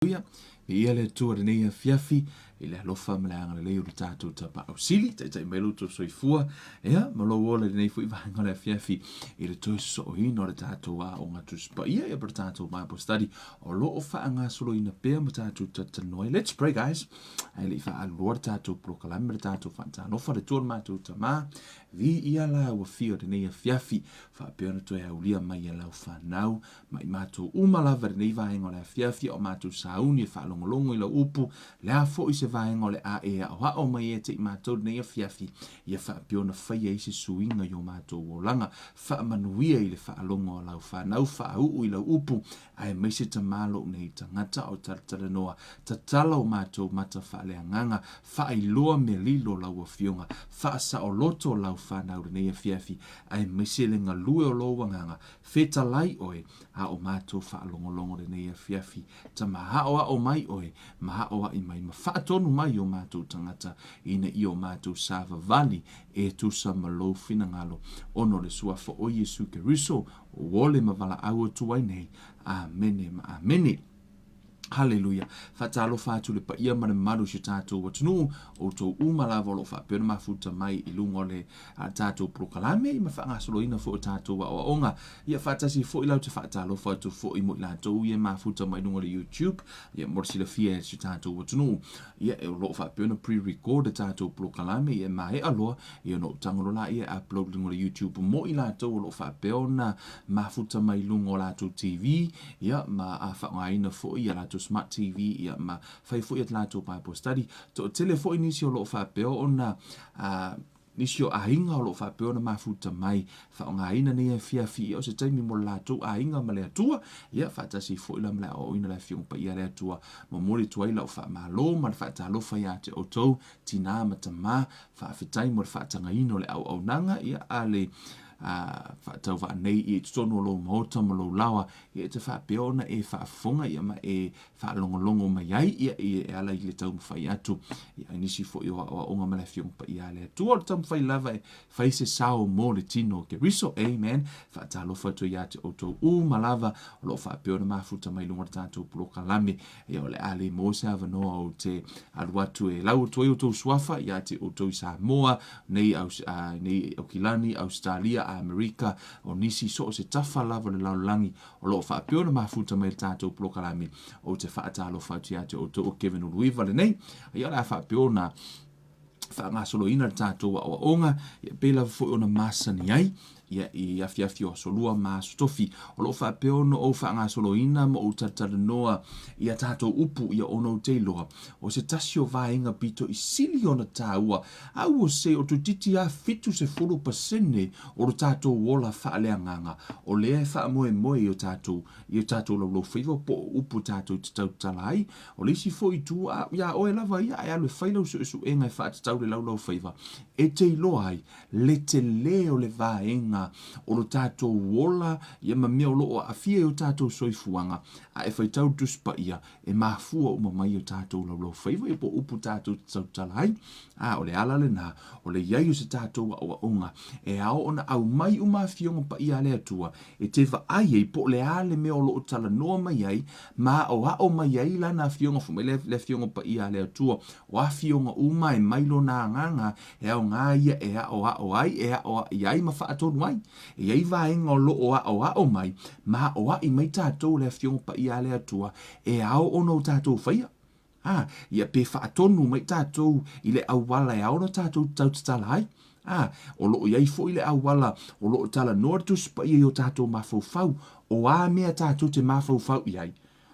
Haleluia. Viia le Atua i lenei afiafi i le alofa ma le agalelei o le tatou Tapaau Sili, taitai mai lo outou soifua, ia, ma lou ola i lenei foi vaega o le afiafi i le toe sosooina o le tatou aoga Tusi Paia, ia, po o le tatou Bible Study o lo o faagasoloina pea ma tatou talatalanoa ai. Let's pray, guys. Ae le i faaaluloa le tatou polokalame ma le tatou faatalofa, le Atua le matou Tama, viia lau afio i lenei afiafi, faapea ona toe aulia mai e lau fanau Ma i matou uma lava i lenei vaega o le afiafi a o matou sauni e faalogologo i lau upu, le a foi se vaega o le a e aoao mai ia te i matou i lenei afiafi, ia faapea ona faia ai se suiga i o matou olaga. Faamanuia i le faalogo a lau fanau, faauu i lau upu, aemaise Tama lou nei tagata o talatalanoa, tatala o matou mata faaleagaga, faailoa mea lilo lau Afioga, faasaoloto lau fanau i lenei afiafi, aemaise le galue o lou agaga, Fetalai oe, a o matou faalogologo lenei afiafi, tama aoao mai oe, ma aoai mai, ma faatonu mai o matou tagata, ina ia o matou savavali e tusa ma lou finagalo, ona o le Suafa o Iesu Keriso, o ole ma valaau atu ai nei. Amene ma amene. Haleluia! Faatalofa atu i le paia ma le mamalu o si o tatou atunuu, outou uma lava o lo o faapea ona mafuta mai i luga o le tatou polokalame ma faagasoloina foi o tatou aoaoga. Ia faatasi foi la ou te faatalofa atu foi mo i latou ia e mafuta mai i luga o le YouTube, ia mo le silafia e si o tatou atunuu. Ia o lo o faapea ona pre-record le tatou polokalame, ia e maea loa, ia ona ou tago loa lea e upload i luga o le YouTube mo i latou o lo o faapea ona mafuta mai i luga o latou TV, ia ma a faaaogaina foi ia latou smart TV ia ma fai foi a latou Bible study. Toatele foi nisi o lo o faapea ona a nisi o aiga o lo o faapea ona mafuta mai faaaogaina nei afiafi ia o se taimi mo le latou aiga ma le Atua ia faatasi foi la ma le aoaoina o le Afioga Paia a le Atua. Momoli atu ai lau faamalo ma le faatalofa ia te outou tinā ma tamā, faafetai mo le faatagaina o le auaunaga ia a le a faatauvaa nei i totonu o lou maota ma lou laoa, ia e te faapea ona e faafofoga ia ma e faalogologo mai ai ia e ala i le taumafai atu ia i nisi foi o aoaoga ma le Afioga Paia a le Atua. O le taumafai lava e fai se sao mo le tino o Keriso. Amen. Faatalofa atu ia te outou uma lava o lo o faapea ona mafuta mai luga o le tatou polokalame. Ia o le a le maua se avanoa ou te alu atu e lau atu ai outou suafa ia te outou i Samoa, nei, Aus, uh, nei Aukilani, Ausetalia, Amerika, o nisi so o se tafa lava o le lalolagi o lo o faapea ona mafuta mai le tatou polokalame. Ou te faatalofa atu ia te outou o Kevin Uluiva lenei. Ia o le a faapea ona faagasoloina le tatou aoaoga, ia pei lava foi ona masani ai ia i afiafi o aso lua ma aso tofi. O lo o faapea ona ou faagasoloina ma ou talatalanoa i a tatou upu ia ona ou te iloa o se tasi o vaega pito i sili ona taua a ua se o toeitiiti lava 70% o lo tatou ola faaleagaga o lea e faamoemoe i o tatou i o tatou laulaufaiva po o upu tatou te tautala ai. O le isi foi itu, a, iā oe lava ia ae alu e fai lau suesuega e faatatau le laulaufaiva e te iloa ai le tele o le vaega o lo tatou ola ia ma mea o lo o aafia i o tatou soifuaga, a e faitau le Tusi Paia, e mafua uma mai i o tatou laulaufaiva ia po o upu tatou te tautala ai. A, o le ala lena o le i ai o se tatou aoaoga e ao ona aumai uma Afioga Paia a le Atua e te vaai ai po o le a le mea o lo o talanoa mai ai ma aoao mai ai Lana Afioga, fai mai le Afioga Paia a le Atua, o afioga uma e mai Lona Agaga E aoga ia e aʻoaʻo ai, e aʻoaʻi ai ma faatonu ai. E i ai vaega o lo o aʻoaʻo mai ma aʻoaʻi mai tatou le Afioga Paia a le Atua e ao ona o tatou faia. A, ia pe faatonu mai tatou i le auala e ao ona tatou tautatala ai. A, o lo o i ai foi le auala o lo o talanoa le Tusi Paia i o tatou mafaufau, o a mea tatou te mafaufau i ai.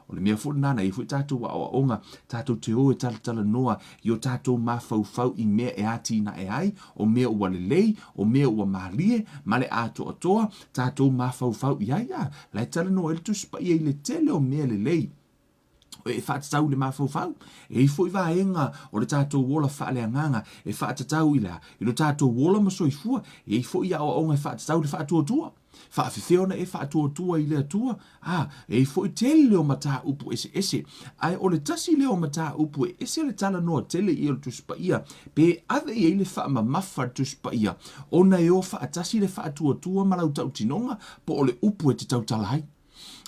O le mea foi lena na i ai foi tatou aoaoga, tatou te o e talatalanoa i o tatou mafaufau i mea e atinae ai, o mea ua lelei, o mea ua malie, ma le atoatoa, tatou mafaufau i ai, a, la e talanoa ai le Tusi Paia i le tele o mea lelei e faatatau i le mafaufau. E i ai foi vaega o le tatou ola faaleagaga e faatatau i le a? I lo tatou ola ma soifua. E i ai foi aoaoga e faatatau i le faatuatua. Faafefea ona e faatuatua i le Atua? A, e i ai foi tele o mataupu eseese, ae o le tasi lea o mataupu e ese le talanoa tele i ai o le Tusi Paia, pe ave i ai le faamamafa le Tusi Paia, ona e o faatasi le faatuatua ma lau tautinoga, po o le upu e te tautala ai.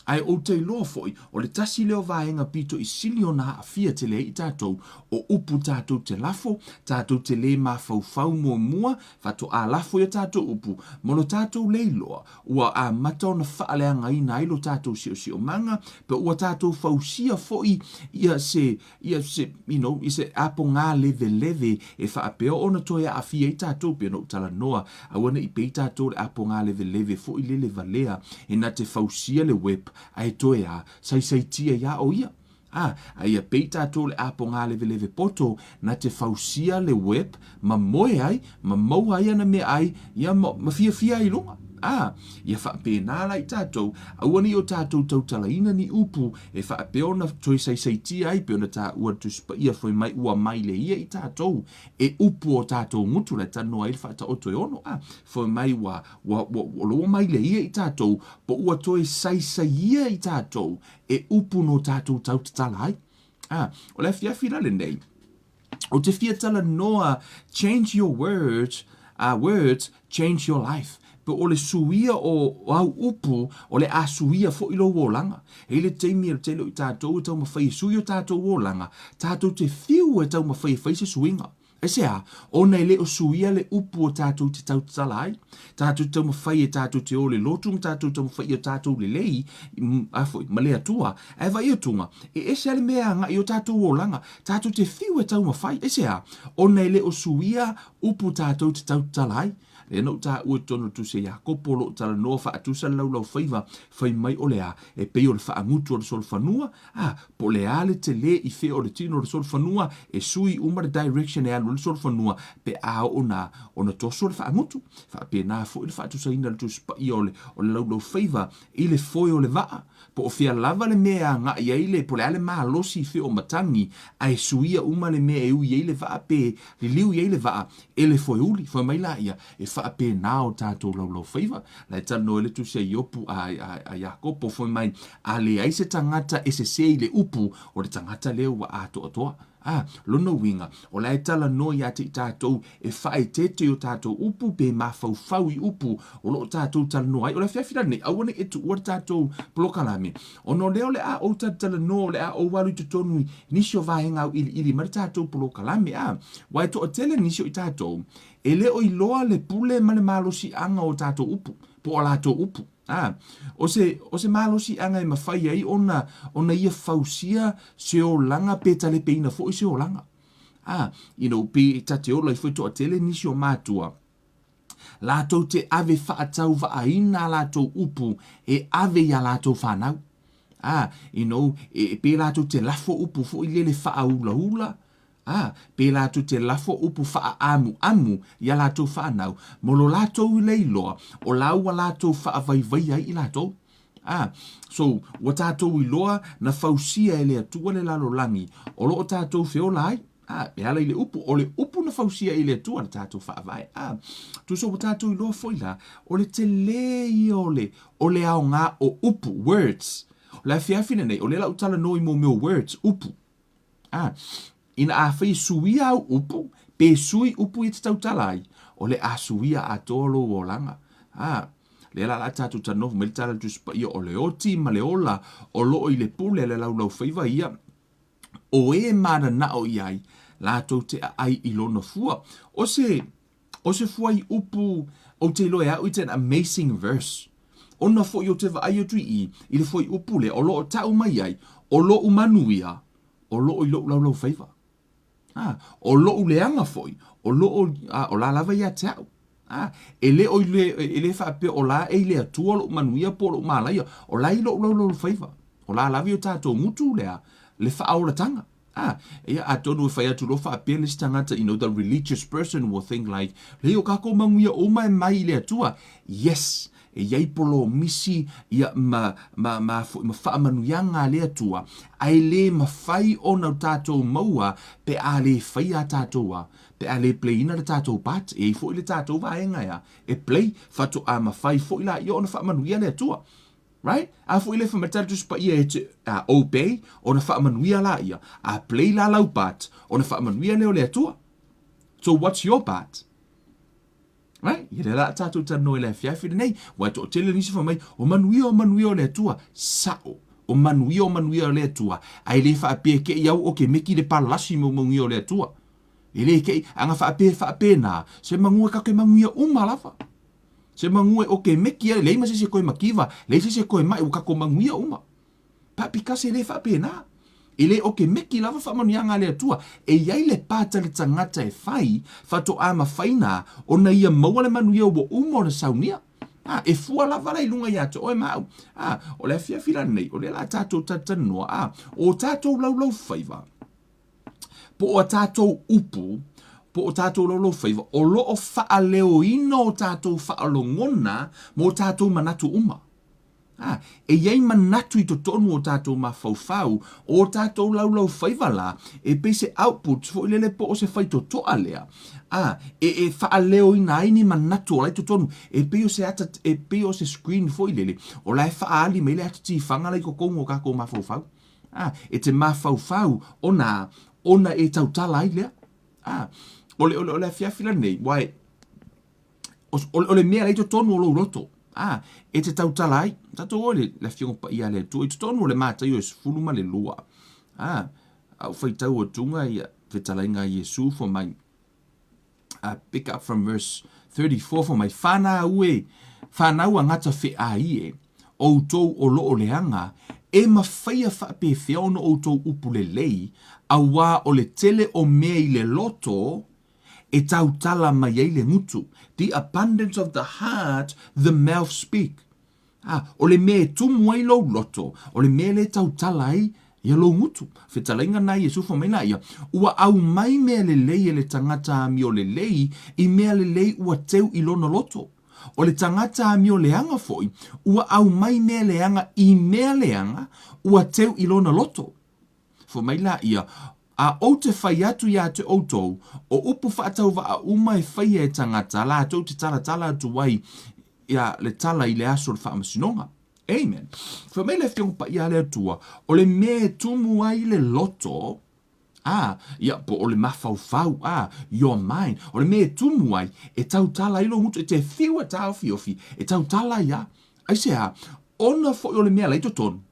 Ae ou te iloa foi, o le tasi lea o vaega pito i sili ona aafia tele ai i tatou, o upu tatou te lafo, tatou te le mafaufau muamua, faatoa lafo i a tatou upu, ma lo tatou le iloa, ua amata ona faaleagaina ai lo tatou siosiomaga, pe ua tatou fausia foi ia se, ia se, you know, i se apoga leveleve e faapea ona toe aafia ai tatou, pei ona ou talanoa, aua ne i pei tatou le apoga leveleve foi lele valea e na te fausia le web ae toe a, saisaitia ia o ia. A, a ia pei tatou le apoga leveleve poto na te fausia le web ma moe ai, ma maua ai ana meaai, ia ma, ma fiafia ai i luga. A, ia faapena la i tatou, aua ne i o tatou tautalaina ni upu e faapea ona toe saisaitia ai, pei ona taua le Tusi Paia fai mai ua maile ia i tatou e upu o tatou gutu, la e talanoa ai le Faataoto e ono, a, fai mai ua, ua, ua, ua, ua maile ia i tatou, po ua toe saisaia i tatou e upu no tatou tautatala ai. A, o le afiafi la lenei, Ou te fia talanoa change your words, words change your life. Po o le suia o au upu, o le a suia foi lou olaga. E i ai le taimi o le tele o i tatou e taumafai e sui o tatou olaga, tatou te fiu e taumafai e fai se suiga. Aisea? Ona e le o suia le upu o tatou te tautatala ai. Tatou te taumafai e tatou te o i le lotu ma tatou taumafai ia tatou lelei a foi ma le Atua. Ae vaai atuga, e ese lava le mea e agai i o tatou olaga. Tatou te fiu e taumafai. Aisea? Ona e le o suia upu tatou te tautatala ai. Lea na ou taua i totonu o le Tusi a Iakopo o lo o talanoa faatusa le laulaufaiva fai mai o le a? E pei o le faagutu o le solofanua, A, po o le a le tele i fea o le tino o le solofanua, e sui uma le direction e alu ai le solofanua pe a oo na ona toso le faagutu. Faapena foi le faatusaina o le Tusi Paia o le, o le laulaufaiva i le foe o le vaa. Po o fea lava le mea e agai ai le, po o le a le malosi i fea o matagi, ae suia uma le mea e ui ai le vaa pe liliu i ai le vaa e le foeuli. Fai mai laia, E faapena o tatou laulaufaiva. La e talanoa ai le Tusi a Iopu, a, a, a Iakopo, fai mai, A leai se tagata e sesē i le upu, o le tagata lea ua atoatoa. A, lona uiga, o la e talanoa ia te i tatou e faaeteete i o tatou upu pe mafaufau i upu o lo o tatou talanoa ai. O le afiafi la lenei, aua ne i e tuua le tatou polokalame, ona o lea o le a ou talatalanoa, o le a ou alu i totonu i nisi o vaega auiliili mai le tatou polokalame. A, aua e toatele nisi o i tatou E le o iloa le pule ma le malosiaga o tatou upu, po o a latou upu. A, o se, o se malosiaga e mafai ai ona, ona ia fausia se olaga pe talepeina foi se olaga. A, you know, pe ta te ola ai foi toatele nisi o matua, latou te ave faatauvaaina a latou upu e ave i a latou fanau. A, you know, e, pe latou te lafo upu foi lele faaulaula, Ā, pērā atu te lafo upu whaaamuamu i a lātou whānau, mo lo lātou i le iloa, o lāua lātou whaavaivaia ai i lātou. Ā, so, ua tātou iloa na fausia e le Atua le lalolagi, o lo o tātou wheola ai, ā, e ala i le upu, o le upu na fausia e le Atua le tātou whaavae. Ā, tusa ua tātou iloa foi la, o le telē ia o le, o le aoga o upu, words. O le afiafi lenei, o lea la u talanoa i mō mea o words, upu. A, ina afai e suia au upu, pe sui upu ia te tautala ai, o le a suia atoa lou olaga. A, lea la la tatou talanoa fai mai le tala a le Tusi Paia, o le oti ma le ola o lo o i le pule a le laulaufaiva ia, o e mananao i ai, latou te aai i lona fua. O se, O se fuaiupu ou te iloa e au it's an amazing verse. Ona foi ou te vaai atu i i, i le fuaiupu lea o lo o tau mai ai, o loʻu manuia, o loo i loʻu laulaufaiva. A, o loʻu leaga foi, o loo, a, o la lava ia te au. A, e le o i le, e le faapea o la e i le Atua loʻu manuia po o loʻu malaia, o la i loʻu laulaufaiva. O la lava i o tatou gutu lea, le faaolataga. Ah, ia atonu e fai atu loa faapea le isi tagata, you know, the religious person will think like, lei o kākou manuia uma e mai i le Atua. Yes, e i ai polomisi ia ma, ma, ma, foi, ma faamanuiaga a le Atua, ae le mafai ona o tatou maua pe a le faia a tatou a, pe a le play-ina le tatou part. E i ai foi le tatou vaega ea, e play, faatoa mafai foi laia ona faamanuia le Atua. Right? A foi le fai mai le Tusi Paia e te obey, ona faamanuia laia. A play la lau part, ona faamanuia lea o le Atua. So what's your part? Right? Ia lea la tatou talanoa i le afiafi lenei, ua e toatele nisi fai mai, o manuia, o manuia o le Atua. Sa'o. O manuia, o manuia o le Atua. Ae le faapea te i au o ke meki le palalasi mo manuia o le Atua. E le te i, ana faapea faapena, se manu e tatou te manuia uma lava. Se manu e o ke meki ai, leai ma se isi e toe mativa, leai se isi e toe ma'i, ua tatou manuia uma. Papikase e le faapena. E le o ke meki lava faamanuiaga a le Atua. E i ai le pata le tagata e fai, faatoa mafaina ona ia maua le manuia ua uma ona saunia. A, e fua lava la i luga ia te oe ma au. A, o le afiafi la lenei, o lea la tatou talatalanoa, a, o tatou laulaufaiva, po o a tatou upu, po o tatou laulaufaiva, o lo o faaleoina o tatou faalogona ma o tatou manatu uma. Ā, e i ai manatu i totonu o tatou mafaufau, o tatou laulaufaiva la, e pei se output foi lele po o se faitotoa lea, ā, e, e faaleoina ai ni manatu o la i totonu, e pei o se ata, e pei o se screen foi lele, o la e faaali mai le ata tifaga la i totonu o tatou mafaufau. Ā, e te mafaufau ona, ona e tautala ai lea. Ā, o le, o le, o le afiafi lenei, wai, o, o le mea la i totonu o lou loto, a, e te tautala ai. Tatou o le, le Afioga Paia a le Atua i totonu o le Mataio e 12, a, a ou faitau atuga ia fetalaiga a Iesu fai mai, a, pick up from verse 34 fai mai, Whanau e, whanau a ngata wheai e, outou o loo leaga, e mawhaia whaapefea ona outou upu lelei, auā o le tele o mea i le loto, e tautala mai ai le gutu, the abundance of the heart the mouth speak. A, o le mea e tumu ai lou loto, o le mea lea e tautala ai ia lou gutu. Fetalaiga na Iesu fai mai laia, ua aumai mea lelei e le tagata amio lelei i mea lelei ua teu i lona loto. O le tagata amio leaga foi, ua aumai mea leaga i mea leaga ua teu i lona loto. Fai mai laia, A ou te fai atu iā te outou, o upu faatauvaa uma e faia e tagata, latou te talatala atu ai ia le tala i le aso o le faamasinoga. Amen. Fai mai le Afioga Paia a le Atua, o le mea e tumu ai le loto, a, ia, po o le mafaufau, a, your mind, o le mea e tumu ai, e tautala ai lou gutu, e te fiu e taofiofi, e tautala ai a. Aisea? Ona foi o le mea la i totonu.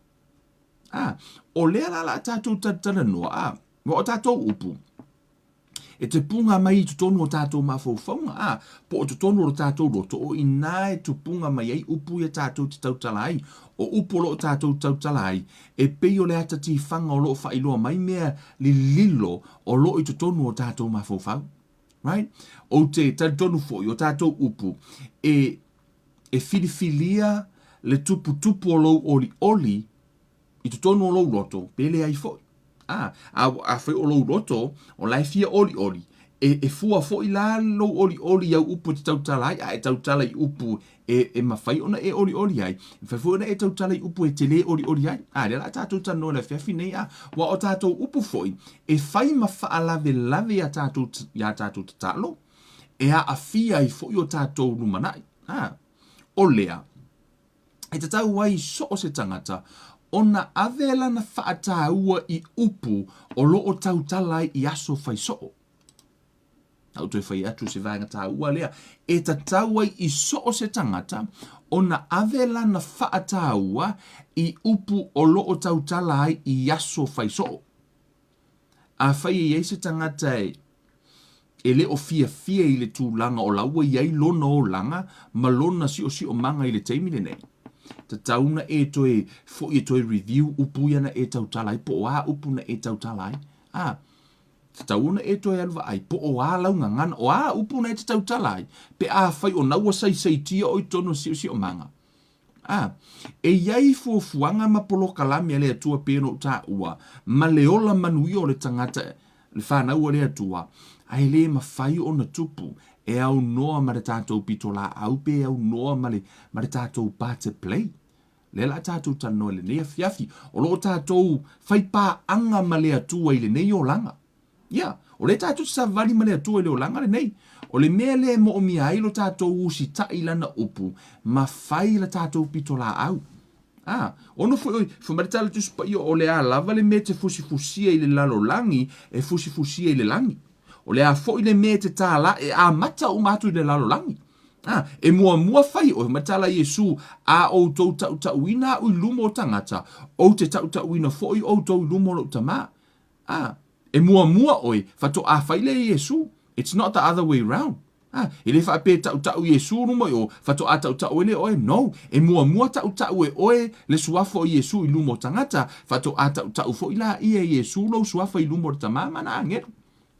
A, o lea la la tatou talatalanoa, a, ma o tatou upu, e te punga mai i totonu o tatou mafaufauga, a, po o totonu o lo tatou loto, o inā e tupunga mai ai upu ia tatou te tautala ai, o upu o lo o tatou tautala ai, e pei o le ata tifaga o lo o faailoa mai mea lililo o lo o i totonu o tatou mafaufau. Right? Ou te talitonu foi o tatou upu e e filifilia le tuputupu o lou olioli i totonu o lou loto, pe leai foi. A, a, afai o lou loto, o la e fia olioli, e, e fua foi la lou olioli i au upu e te tautala ai, a e tautala i upu e, e mafai ona e olioli ai, e mafai foi ona e tautala i upu e te lē olioli ai. A, lea la tatou talanoa i le afiafi nei, a, ua o tatou upu foi, e fai ma faalavelave iā tatou, iā tatou tatalo, e aafia ai foi o tatou lumanai. A, o lea, e tatau ai so o se tagata ona ave lana faataua i upu o lo o tautala ai i aso fai soo. Na ou toe fai atu se vaega taua lea, e tatau ai i so o se tagata ona ave lana faataua i upu o lo o tautala ai i aso fai soo. Afai e i ai se tagata e e le o fiafia i le tulaga o la ua i ai lona olaga ma lona siosiomaga i le taimi lenei, tatau na e toe foi e toe review upu ia na e tautala ai, po o a upu na e tautala ai. A, tatau ona e toe alu vaai, po o a lau gagana, o a upu na e te tautala ai, pe afai o na ua saisaitia oe i totonu o le siosiomaga. A, e i ai fuafuaga ma polokalame a le Atua pei ona ou taua, ma le ola manuia o le tagata, le fanau a le Atua, a e le mafai ona tupu e aunoa ma le tatou pitolaau pe aunoa ma le, ma le tatou part play. Lea la tatou talanoa i lenei afiafi, o lo o tatou fai paaga ma le Atua i lenei olaga. Ia, o lea tatou te savali ma le Atua i le olaga lenei. O le mea lea e moomia ai lo tatou usitai i lana upu ma fai la tatou pitolaau. A, ono foi oi, fai mai le tala Tusi Paia, o le a lava le mea e te fusifusia i le lalolagi, e fusifusia i le lagi. O le a foi le mea e te tālā, e amata uma atu i le lalolagi. A, e muamua fai oe ma tala Iesu, a outou taʻutaʻuina aʻu i luma o tagata, ou te taʻutaʻuina foʻi outou i luma o loʻu Tamā. A, e muamua oe, faatoa fai lea Iesu. It's not the other way round. A, e le faapea e taʻutaʻu Iesu luma i o, faatoa taʻutaʻu ai lea oe. No, e muamua taʻutaʻu e oe le suafa o Iesu i luma o tagata, faatoa taʻutaʻu foʻi laia e Iesu lou suafa i luma o le Tamā ma na agelu.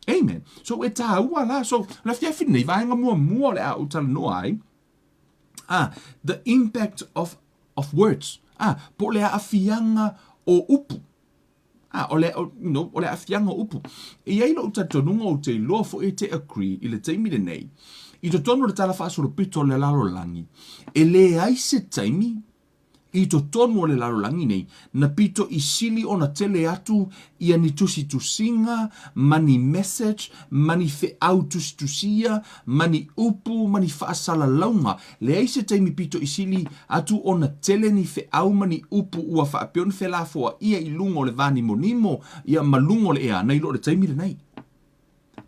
Amen. So e tāua la. So, le afiafi nei, vaega muamua o le a ou talanoa ai, ah, the impact of, of words. Ah, po o le aafiaga o upu. Ah, o le, o, you know, o le aafiaga o upu. E i ai loʻu talitonuga ou te iloa foʻi e te agree i le taimi lenei, i totonu o le tala faasolopito o le lalolagi, e leai se taimi I totonu o le lalolagi nei, na pito i sili ona tele atu ia ni tusitusiga ma ni message ma ni feau tusitusia ma ni upu ma ni faasalalauga. Leai se taimi pito i sili atu ona tele ni feau ma ni upu ua faapea ona felafoaia i luga o le vānimonimo ia ma luga o le ea nai lo le taimi lenei.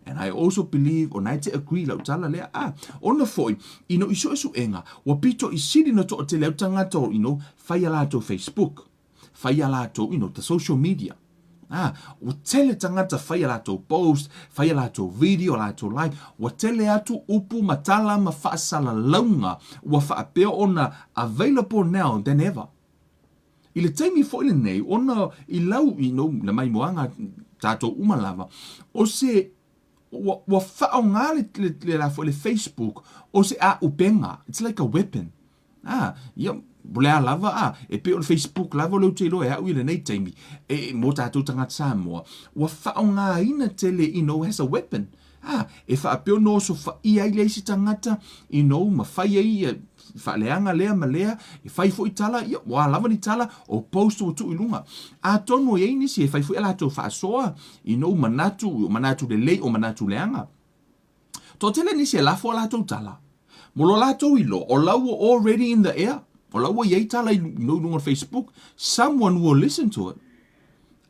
And I also believe, o na e te agree lau tala lea, ah, ona foi, i no i suesuega, ua pito i sili na toatele au tagata o, you know, fai a latou Facebook, fai a latou, you know, the social media. Ah, ua tele tagata fai a latou post, fai a latou video, a latou live, ua tele atu upu ma tala ma faasalalauga ua faapea ona available now than ever. I le taimi foi lenei, ona i lau, you know, le maimoaga tatou uma lava, o se, ua, ua faaaoga le, le, le, la foi le Facebook o se a'upega, it's like a weapon. Ah, ia, o le a lava, ah, e pei o le Facebook lava o lea ou te iloa e a'u i lenei taimi, e, mo tatou tagata Samoa, ua faaaogaina tele, you know, as a weapon. Ah, e faapea ona osofaia ai le isi tagata, you know, ma fai ai ia faaleaga lea ma lea, e fai foi tala, ia, ua lava ni tala, o post ua tuu i luga. Atonu e i ai nisi e fai foi a latou faasoa, you know, manatu, o manatu lelei, o manatu leaga. Toatele nisi e lafo a latou tala, mo lo latou iloa, o la ua already in the air, o la ua i ai tala i, you know, i luga o le Facebook, someone will listen to it.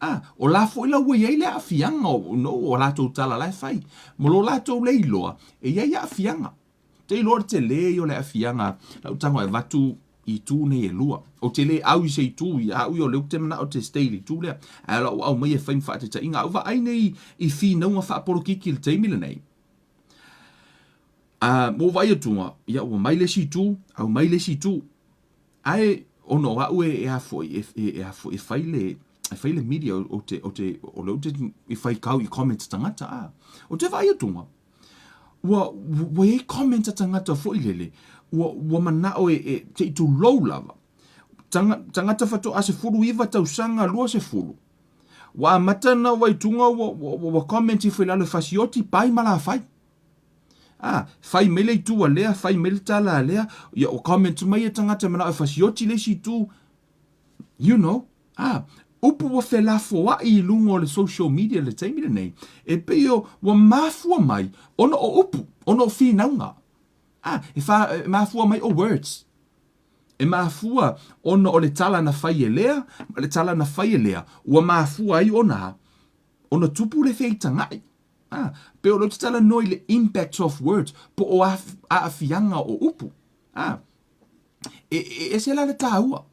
A, o la foi la ua i ai le aafiaga o, no, o latou tala la e fai. Mo lo latou le iloa, e i ai aafiaga. Te iloa le tele ia o le aafiaga, lau tago e avatu i itu nei e lua. Ou te le au i se itu, ia au ia o lea ou te manao te stay i le itu lea. Ae o lau aumai e fai ma faataitaiga. A ou vaai nei i finauga faapolokiki i le taimi lenei, a, ua ou vaai atuga, ia ua mai le isi itu, aumai le isi itu. Ae ona o a'u e a foi e e a foi e fai le e fai le media ou te ou te o lea ou te i faitau i comment a tagata a. Ou te vaai atuga ua ua i ai comment a tagata foi lele ua ua mana'o e e se i tulou lava tanga tagata faatoa 19 tausaga 20 ua amata ona vaituga ua ua ua comment ifo i lalo e fasioti pai ma lafai. A, fai mai le itu a lea, fai mai le tala a lea, ia o comment mai e tagata manao e fasioti le isi itu, you know, a, upu ua felafoai i luga o le social media i le taimi lenei, e pei o, ua mafua mai ona o upu, ona o finauga. A, e, fa, e mafua mai o words. E mafua ona o le tala na fai e lea, ma le tala na fai e lea, ua mafua ai ona, ona tupu le feitagaʻi. A, pei o lea ou te talanoa i le impact of words, po o aafiaga o upu. A, e, e ese la le tāua.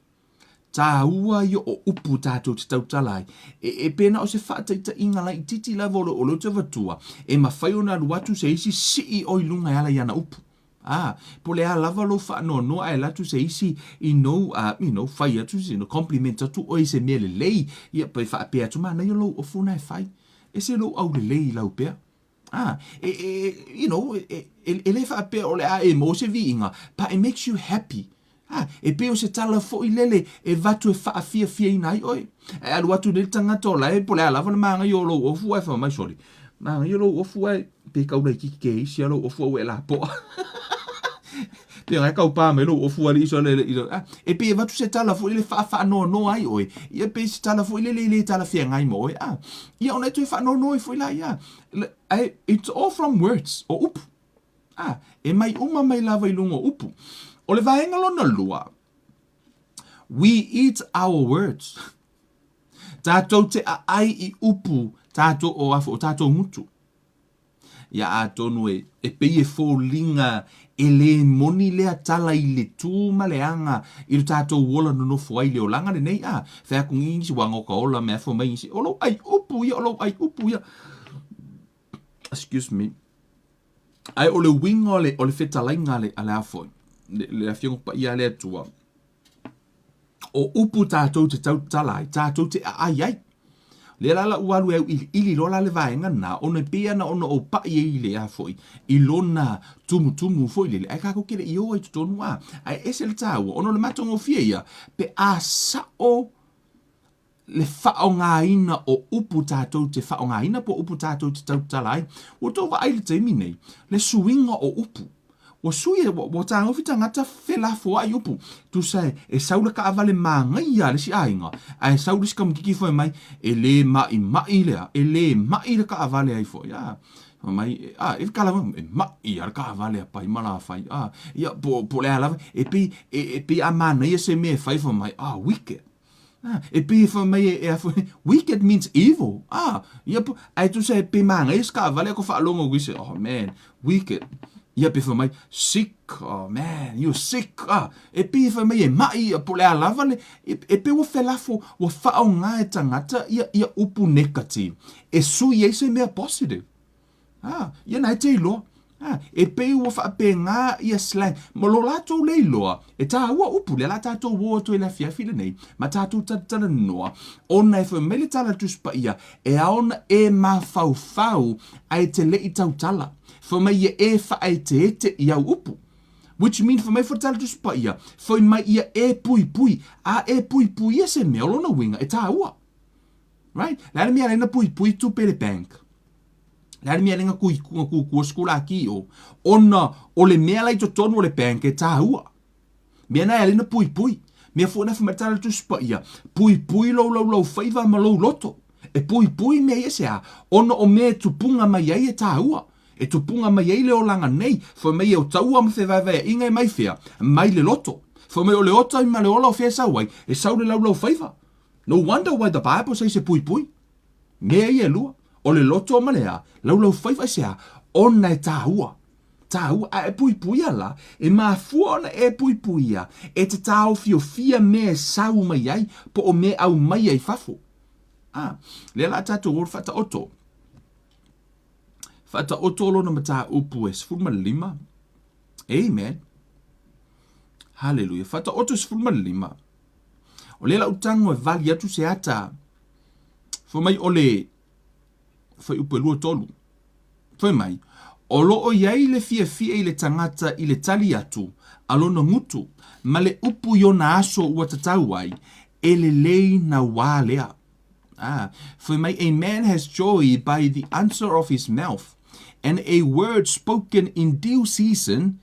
Tāua ia o upu tātou te tautala ai. E, e pēnā o se faataitaiga laitiiti lava o le, o le ou te avatua, e mafai ona alu atu se isi sii oe i luga e ala i ana upu. A, po o le a lava lou faanoanoa ae alu atu se isi i nou, uh, you know, fai atu, you know, compliment atu oe i se mea lelei, ia, pe faapea atu, manaia lou ofu na e fai. Ese lou aulelei i lau pea. A, e, e, you know, e, e, e le faapea o le a e maua se viiga, but it makes you happy. A, e pei o se tala foi lele e avatu e faafiafiaina ai oe. Ae alu atu nei le tagata o la e po o le a lava le magaia o lou ofu ae fai mai, sole, magaia lou ofu ae pe kau laitiiti ke isi a lou ofu a ua e lapoa. Pe ngai kau pā mai lou ofu alii sole le ilo. A, e pei e avatu se tala foi lele faafaanoanoa ai oe. Ia pei se tala foi lele e le talafeagai ma oe. A, ia ona e toe faanoanoa ai foi la ia. Ae, it's all from words, o upu. A, e mai uma mai lava i luga o upu. O le vaega lona lua, we eat our words. Tātou te aai i upu tātou o afo, o tātou ngutu. Ia atonu e, e pei e foliga e lē moni lea tala i le tu ma le aga i lo tatou ola nonofo ai i le olaga lenei, a fai atu nisi uaga o ka ola mea fai mai nisi, o lou ai upu ia, o lou ai upu ia. Excuse me. Ae o le uiga o le, o le fetalaiga a le, a le a foi, le, le Afioga Paia a le Atua, o upu tatou te tautala ai, tatou te aai ai. Lea la la ua alu e auiliili loa la le vaega lena, ona e pei ana ona ou pai ai i le a foi, i lona tumutumu foi lele, ae tatou te le i o ai i totonu a. Ae ese le taua, ona o le matagofie ia, pe a sao le faaaogaina o upu tatou te faaaogaina po o upu tatou te tautala ai. Ua outou vaai i le taimi nei, le suiga o upu. Ua sui, ua tagofi tagata felafoai upu. Tusa e, e sau le kaavale magaia a le isi aiga, ae sau le isi kamikiki fai mai, e le maimai lea, e le mai le kaavale ai foi. A, fai mai, a, e kala mai, e mai a le kaavale a pai ma la fai. A, ia, po, po le a lava, e pei, e, e pei a manaia se mea e fai, fai mai, ah, wicked. Ah, e pei e fai mai e, e a foi, wicked means evil. Ah, ia po, ae tusa e pei manaia se kaavale ko faalogo ku isi, oh man, wicked. Ia pe fai mai, sick, oh man, you're sick. Ah, e pei e fai mai e mai, po le a lava le, e, e pei ua felafo, ua faaaoga e tagata ia, ia upu negative, e sui ai se mea positive. Ah, ia na e te iloa. Ah, e pei ua faapena ia slang. Ma lo latou le iloa, e tāua upu lea la tātou o atu ai le afiafi lenei, ma tātou talatalanoa, ona e fai mai le tala Tusi Paia, e ao ona e mafaufau ae te le i tautala. Fai mai ia e faaeteete i au upu. Which mean fai mai fo le tala Tusi Paia, fai mai ia e puipui. A e puipuia se mea, o lona uiga, e tāua. Right? Le a le mea e ala ai ona puipui tupe i le bank? Le a le mea e ala ai ona kukua sikulaki i o? Ona o le mea la i totonu o le bank e tāua. Mea na e ala ai ona puipui. Mea foi na fai mai le tala a le Tusi Paia, puipui lou laulaufaiva ma lou loto. E puipui mea ia se a? Ona o mea e tupuga mai ai e tāua. E tupuga mai ai le olaga nei, fai mai e o taua ma fevaevaeaiga e mai fea? Mai le loto. Fai mai o le ota ma le ola o fea e sau ai? E sau le laulaufaiva. No wonder why the Bible says e puipui. Mea ia e lua, o le loto ma le a, laulaufaiva i se a, ona e tāua. Tāua, a e puipuia la, e mafua ona e puipuia, e te tāofiofia mea e sau mai ai, po o mea e aumaia i fafo. A, lea la tātou o le whataoto. Whataoto lona mataupu e 15. Amen. Hallelujah. Whataoto 15. O lea lau tago e vali atu se ata. Fai mai o le fuaiupu e 23. Fai mai, o lo o i ai le fiafia i le tagata i le tali atu a lona gutu ma le upu i ona aso ua tatau ai, e lelei na wā lea. Ah, fai mai, a man has joy by the answer of his mouth, and a word spoken in due season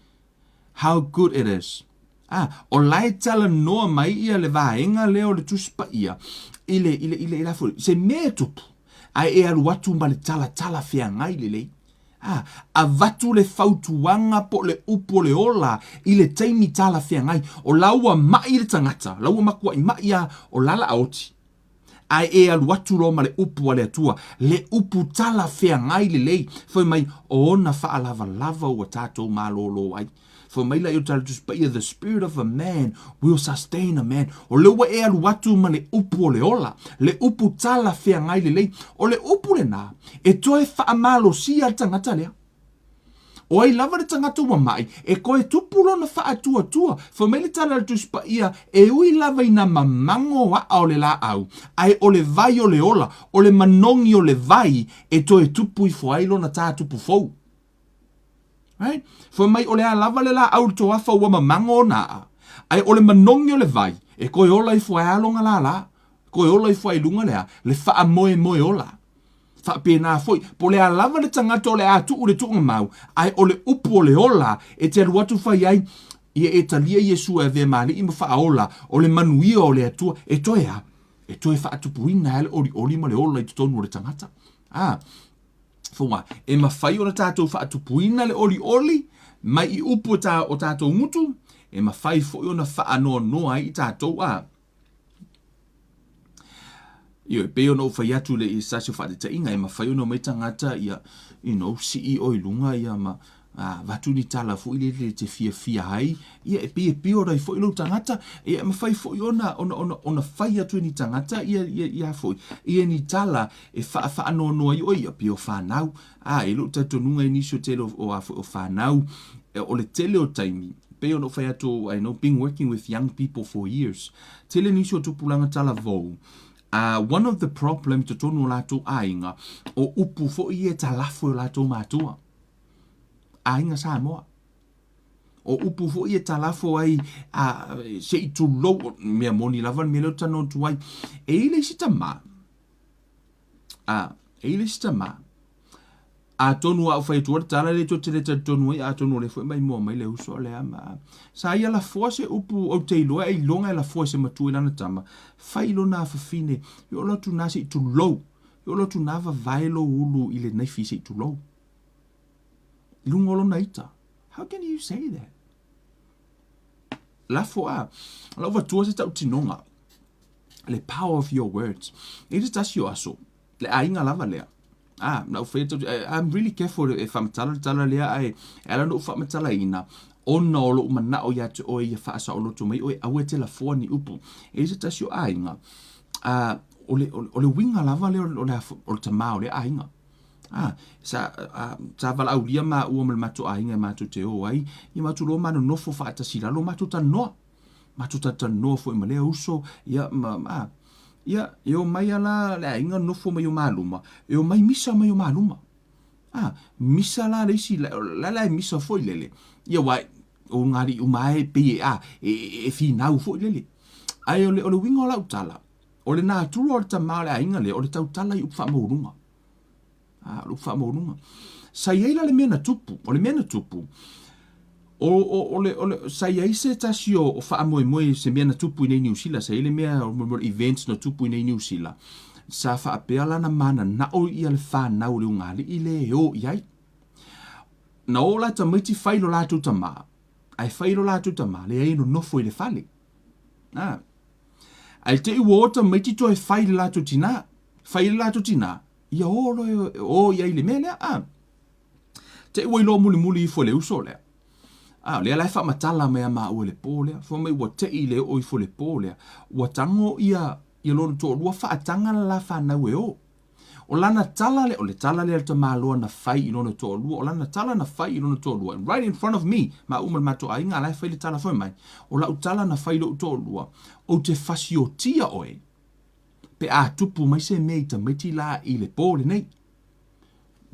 How good it is. Ah, o la e talanoa mai ia le vaega lea o le Tusi Paia i le, i le, i le, i le foi, se mea e tupu, ae e alu atu ma le talatala feagai lelei. Ah, avatu le fautuaga po o le upu o le ola i le taimi talafeagai. O la ua mai le tagata, la ua matuai mai a, o la la a oti. Ae e alu atu loa ma le upu a le Atua, le upu talafeagai lelei, fai mai, o ona faalavalava ua tatou malōlō ai. Fai mai la i o tala Tusi Paia, the spirit of a man will sustain a man. O lea ua e alu atu ma le upu o le ola, le upu talafeagai lelei. O le upu lenā, e toe faamalosia le tagata lea. O ai lava le tagata ua mai, e koe tupu lona faatuatua. Fai mai le tala a le Tusi Paia, e ui lava i nā mamango aʻa o le lāʻau, ae o le vai o le ola, o le manogi o le vai e toe tupu ifo ai lona tātupu fou. Right? Fai mai o le a lava le lāʻau i le toafa ua mamango ona aʻa, ae o le manogi o le vai e koe ola ifo ai lona lālā, koe ola ifo ai i luga le a, le faamoemoe ola. Faapena foi, po o le a lava le tagata o le a tuu le tuugamau, ae o le upu o le ola e te alu atu fai ai, ia e talia Iesu e avea ma Alii ma Faaola, o le manuia o le Atua, e toe a? E toe faatupuina ai le olioli ma le ola i totonu o le tagata. A, fua, e mafai ona tatou faatupuina le olioli mai i upu o, ta, o tatou gutu, e mafai foi ona faanoanoa ai i tatou, a. Ioe, pei ona ou fai atu i se tasi o faataitaiga, e mafai ona omai tagata ia, you know, sii oe i luga ia ma avatu ni tala foi lele e te fiafia ai, ia e pei e pure ai foi lou tagata, ia e mafai foi ona, ona, ona, ona fai atu e ni tagata ia, ia, ia foi, ia ni tala e faa, faanoanoa ai oe, ia pei o fanau. A, i lou talitonuga i nisi o tele o, o, a foi, o fanau, o le tele o taimi, pei ona ou fai atu, I know, been working with young people for years, tele nisi o tupulaga talavou, one of the problem i totonu o latou aiga, o upu foi ia e talafo e o latou matua. Aiga Samoa. O upu foi ia e talafo ai, se i tulou, mea moni lava le mea lea ou te talanoa atu ai. E i ai le isi tama, e i ai le isi tama, Atonu a ou fai atu le tala lea tou te le talitonu ai, atonu o lea foi e maimoa mai le uso lea ma sa ia lafoa se upu ou te iloa ailoga e lafoa e se matua i lana tama, fai i lona afafine, e oo atu na se i tulou, e oo atu na vavae lou ulu i le naifi se i tulou. I luga o lona ita. How can you say that? Lafo a, lau vatua se tautinoga, le power of your words. E i se tasi o aso, Le aiga lava lea. Ah, na ou fai atu, I'm really careful e faamatala le tala lea, ae e ala ona ou faamatalaina, ona o lou manao ia te oe ia faasaoloto mai oe, aua e te lafoa ni upu. E i ai se tasi o aiga, ah, o le, o le uiga lava lea o le, o le tama o lea aiga. Ah, sa, ah, sa valaaulia maua ma le matou aiga e matou te o ai, ia matou loa ma nonofo faatasi i lalo, matou talanoa. Matou talatalanoa foi ma lea uso, ia, ma, a, ia, e omai a la le aiga nofo mai o maluma, e omai misa mai o maluma. A, misa la le isi, la la e misa foi lele, ia wa, o ngā aliʻi uma e pei e, a, e, e, e finau foi lele. Ae o le, o le uiga o lau tala, o le natura o le tama o le aiga lea, o le tautala i upu faamaualuga. A, o le upu faamaualuga. Sa i ai la le mea na tupu, o le mea na tupu, o, o, o le, o le, sa i ai se tasi o, o faamoemoe se mea na tupu i nei Niu Sila, sa i ai le mea, o le events na tupu i nei Niu Sila, sa faapea la na mananao ia le fanau o le ugaalii le e o i ai. Na o la tamaiti fai lo latou tama, ae fai lo latou tama, leai e nonofo i le fale. A. Ae te i ua o tamaiti toe fai i le latou tinā, fai i le latou tinā, ia o loa e o i ai i le mea lea, a. Te i ua iloa mulimuli ifo e le uso lea. A, o lea la e faamatala mai a maua i le pō lea. Fai mai ua te i le oo ifo i le pō lea. Ua tago ia, ia lona toalua faataga le la fanau e o. O lana tala lea, o le tala lea a le tamaloa na fai i lona toalua, o lana tala na fai i lona toalua, right in front of me, maua ma le matou aiga, a la e fai le tala foi mai, o lau tala na fai i lou toalua, ou te fasiotia oe, pe a tupu mai se mea i tamaiti la i le pō lenei.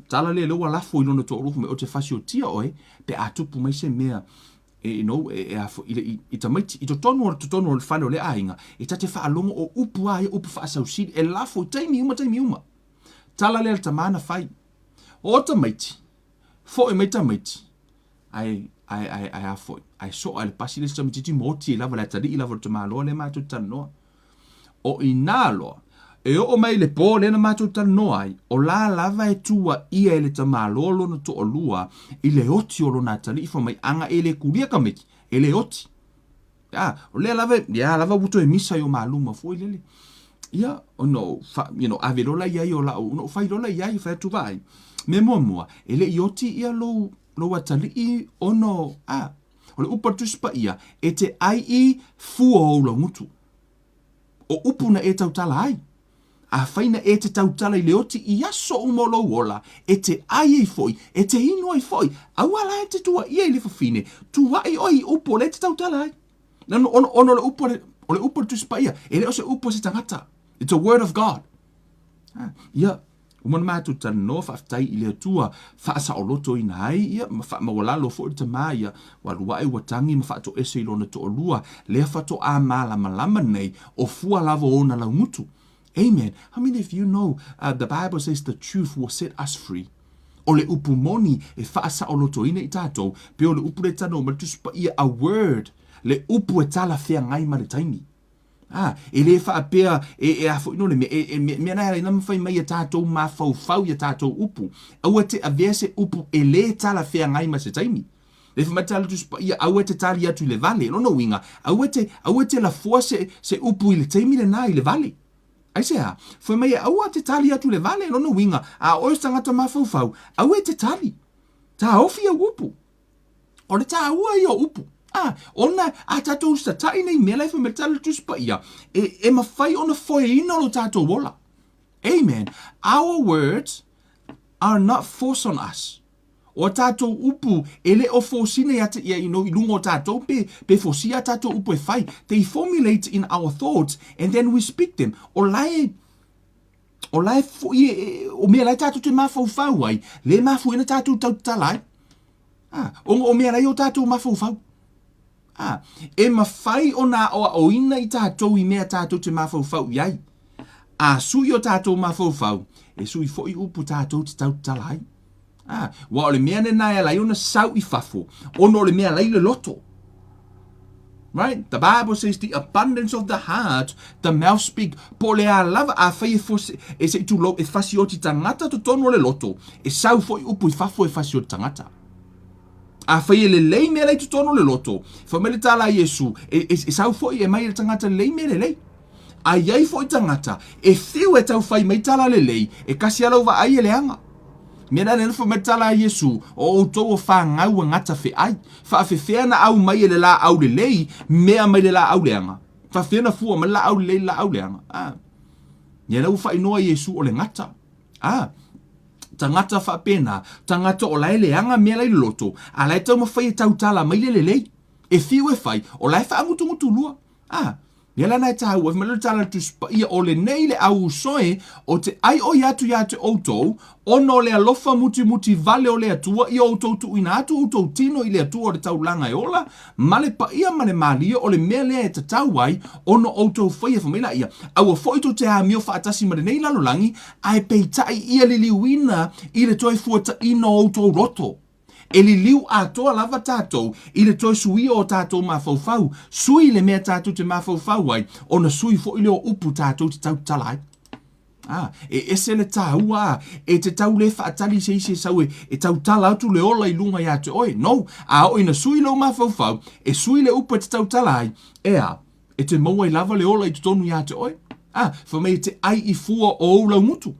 Tala lea lea ua lafo i lona toalua fai mai, ou te fasiotia oe pe a tupu mai se mea e, you know, e, e a fo, i, le, i, i tamaiti, i totonu o, totonu o le fale o le aiga, e ta te faalogo o upu a ia, upu faasausili, e lafo i taimi uma, taimi uma. Tala lea le tama na fai. O tamaiti, foi mai tamaiti, ae, ae, ae, ae a foi, ae soa e le pasi le isi tamaitiiti ma oti ai lava le atalii lava o le tamaloa lea matou te talanoa. O i nā loa, e oo mai i le pō lea na matou talanoa ai, o la lava e tuuaia e le tamaloa lona toalua i le oti o lona atalii fai mai, Aga e le kulia tamaiti, e le oti. A, o lea lava, ia lava ua toe misa i o maluma foi lele. Ia, ona ou, fa, you know, ave loa la i ai o lau, ona ou fai loa la i ai, fai atu vaai. Mea muamua, e le i oti ia lou, lou atalii ona, a, O le upu a le Tusi Paia, e te ai i fua o ou laugutu. O upu na e tautala ai. Afai na e te tautala i le oti i aso uma o lou ola, e te ai ai foi, e te inu ai foi, aua la e te tuaia i le fafine, tuai oe i upu o lea e te tautala ai. Ona, ona o le upu a le, o le upu a le Tusi Paia, e le o se upu a se tagata. It's a word of God. Ah, ia, Uma ona matou talanoa, faafetai i le Atua, faasaolotoina ai, ia, ma faamaualalo foi le tama, ia, ua alu ae ua tagi ma faatoese i lona toalua, lea faatoa malamalama nei, o fua lava o ona laugutu. Amen. How many of you know, the Bible says the truth will set us free? O le upu moni e faasaolotoina i tatou, pei o le upu lea e talanoa mai le Tusi Paia, a word, le upu e talafeagai ma le taimi. Ā, e le faapea e, e a foi no le mea, e, e, mea, mea na e ala ai na mafai mai e tātou mafaufau i a tātou upu. Aua te avea se upu e lē talafeagai ma se taimi. Le fai mai le Tusi Paia, aua te tali atu i le vale. Lona uiga, aua te, aua te lafoa se, se upu i le taimi lenā i le vale. Aisea? Fai mai e aua te tali atu i le vale, lona uiga, a o oe o se tagata mafaufau, aua e te tali. Taofi au upu. O le taua ia o upu. A, ona a tatou usitatai nei mea la e fai mai le Tala o le Tusi Paia, e, e mafai ona foeina lo tatou ola. Amen. Our words are not force on us. O a tatou upu e le o fosina ia te ia i luga o tatou pe, pe fosia a tatou upu e fai. They formulate in our thoughts and then we speak them. O la e, o la e foi e, e, o mea la e tatou te mafaufau ai, le mafua ai ona tatou tautatala ai. Ah, ona o mea la i o tatou mafaufau. Ah, e mafai ona aoaoina i tatou i mea tatou te mafaufau i ai. A sui o tatou mafaufau, e sui foi upu tatou te tautatala ai. Ah, ua o le mea lena e ala ai ona sau i fafo, ona o le mea la i le loto. Right? The Bible says the abundance of the heart, the mouth speak. Po o le a lava, afai e fose, e se i tulou, e fasioti tagata totonu o le loto, e sau foi upu i fafo e fasioti tagata. Afai e lelei mea la i totonu o le loto, fai mai le tala a Iesu, e, e, e sau foi e mai e le tagata lelei mea lelei. A i ai foi tagata e fiu e tau fai mai tala lelei, e kasi a lau vaai e leaga. Mea la lena fai mai le tala a Iesu, o outou o fagau a gata feai, faafefea na au mai e le laau lelei mea mai le laau leaga? Faafefea na fua mai le laau lelei i le laau leaga? A. Ia la ua faaigoa Iesu o le gata. A. Tagata faapena, tagata o la e leaga mea la i le loto, a la e taumafai e tautala mai le lelei. E fiu e fai, o la e faagutugutu lua. A. Ia lana e tāua, fai mai le tala le Tusi Paia, o lenei le au usoe o te ai oi atu ia te outou, ona o le alofa mutimuti vale o le Atua, ia outou tuuina atu outou tino i le Atua o le taulaga e ola, ma le paia ma le malie o le mea lea e tatau ai ona outou faia. Fai mai laia, aua foi tou te amio faatasi ma lenei lalolagi, ae peitai ia liliuina i le toe fuataina o outou loto. E liliu atoa lava tatou i le toe suia o tatou mafaufau, sui le mea tatou te mafaufau ai, ona sui foi lea o upu tatou te tautala ai. A, e ese le taua a, e te tau le faatali i se isi e sau e, e tautala atu le ola i luga ia te oe. No, a oo ina sui lou mafaufau, e sui le upu e te tautala ai, e a, e te maua ai lava le ola i totonu ia te oe. A, fai mai e te ai i fua o ou laugutu.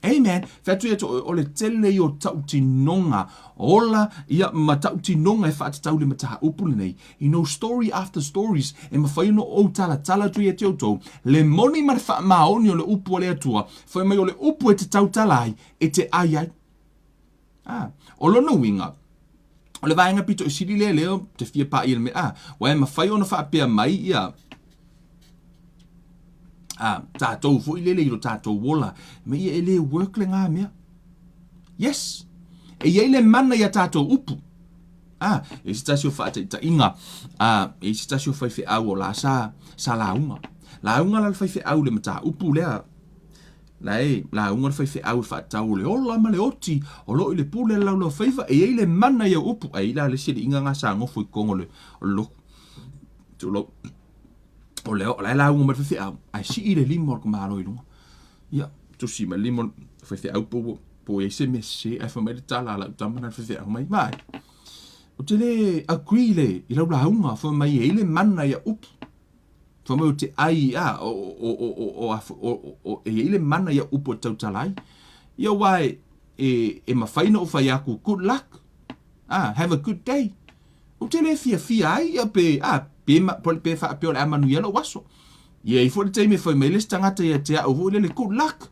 Amen. Fai atu ia te oe, o le tele ia o tautinoga ola, ia ma tautinoga e faatatau i le mataupu lenei. You know, story after stories, e mafai ona ou talatala atu ia te outou, le moni ma le faamaoni o le upu a le Atua, fai mai o le upu e te tautala ai, e te ai ai. Ah, o lona uiga, o le vaega pito i sili lea lea te fia paia le mea, ah, ua e mafai ona faapea mai ia, ah, tatou foi lele i lo tatou ola, me ia e le work le ngā mea. Yes, e iai le mana ia tatou upu. Ah, e se tasi o faataitaiga, ah, e se tasi o faifeau o la sa, sa lauga. Lauga la le faifeau le mataupu lea, La e lauga le faifeau e faatatau o le ola ma le oti o lo o i le pule a le laulaufaiva e i ai le mana i au upu. Ae i ai la le isi alii nga sa nofo i totonu o le lotu. Tulou. O le o la e lauga mai le faifeau ae sii le lima o le tamaloa i luga. Ia, tusi mai le lima o le faifeau po ua po ua i ai se mea sese ae fai mai le tala a lau tama na le faifeau mai, vaai, ou te le agree i le i lau lauga fai mai e i ai le mana i au upu. Fai mai ou te ai, a, o, o, o, o, o, a, o, o, e i ai le mana ia upu e tautala ai. Ia aua e, e, e mafai ona ou fai atu, good luck, a, have a good day. Ou te le fiafia ai, ia pe, a, pe, pe, pe faapea o le a manuia lou aso. Ia i ai foi le taimi e fai mai le isi tagata ia te au foi lele, good luck.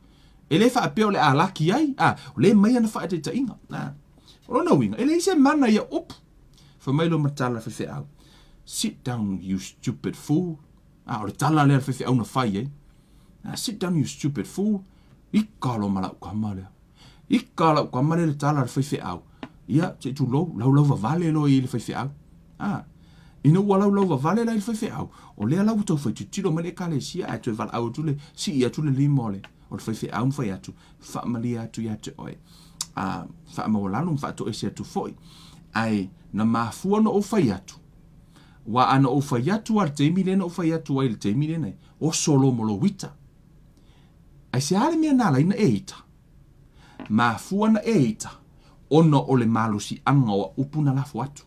E le faapea o le a laki ai, a, o lea e aumai ana faataitaiga. A, o lona uiga, e leai se mana ia upu. Fai mai loa ma tala faifeau, Sit down you stupid fool. Ah, o le tala lea le faifeau na fai ai. Ah, sit down you stupid fool. Ika loa ma lau kama lea. Ika lau kama lea le tala le faifeau. Ia, se i tulou, laulau vavale loa i le faifeau. Ah, ina ua laulau vavale la i le faifeau, o lea la ua tau fai tilotilo mai le ekalesia ae toe valaau atu le, sii atu le lima o le, o le faifeau ma fai atu, faamalie atu ia te oe, a faamaualalo ma faatoese atu foi. Ae na mafua ona ou fai atu, aua a na ou fai atu lava i le taimi lea na ou fai atu ai i le taimi lenei, oso loa ma lou ita. Aisea le mea na ala ai na e ita? Mafua na e ita ona o le malosiaga o au upu na lafo atu.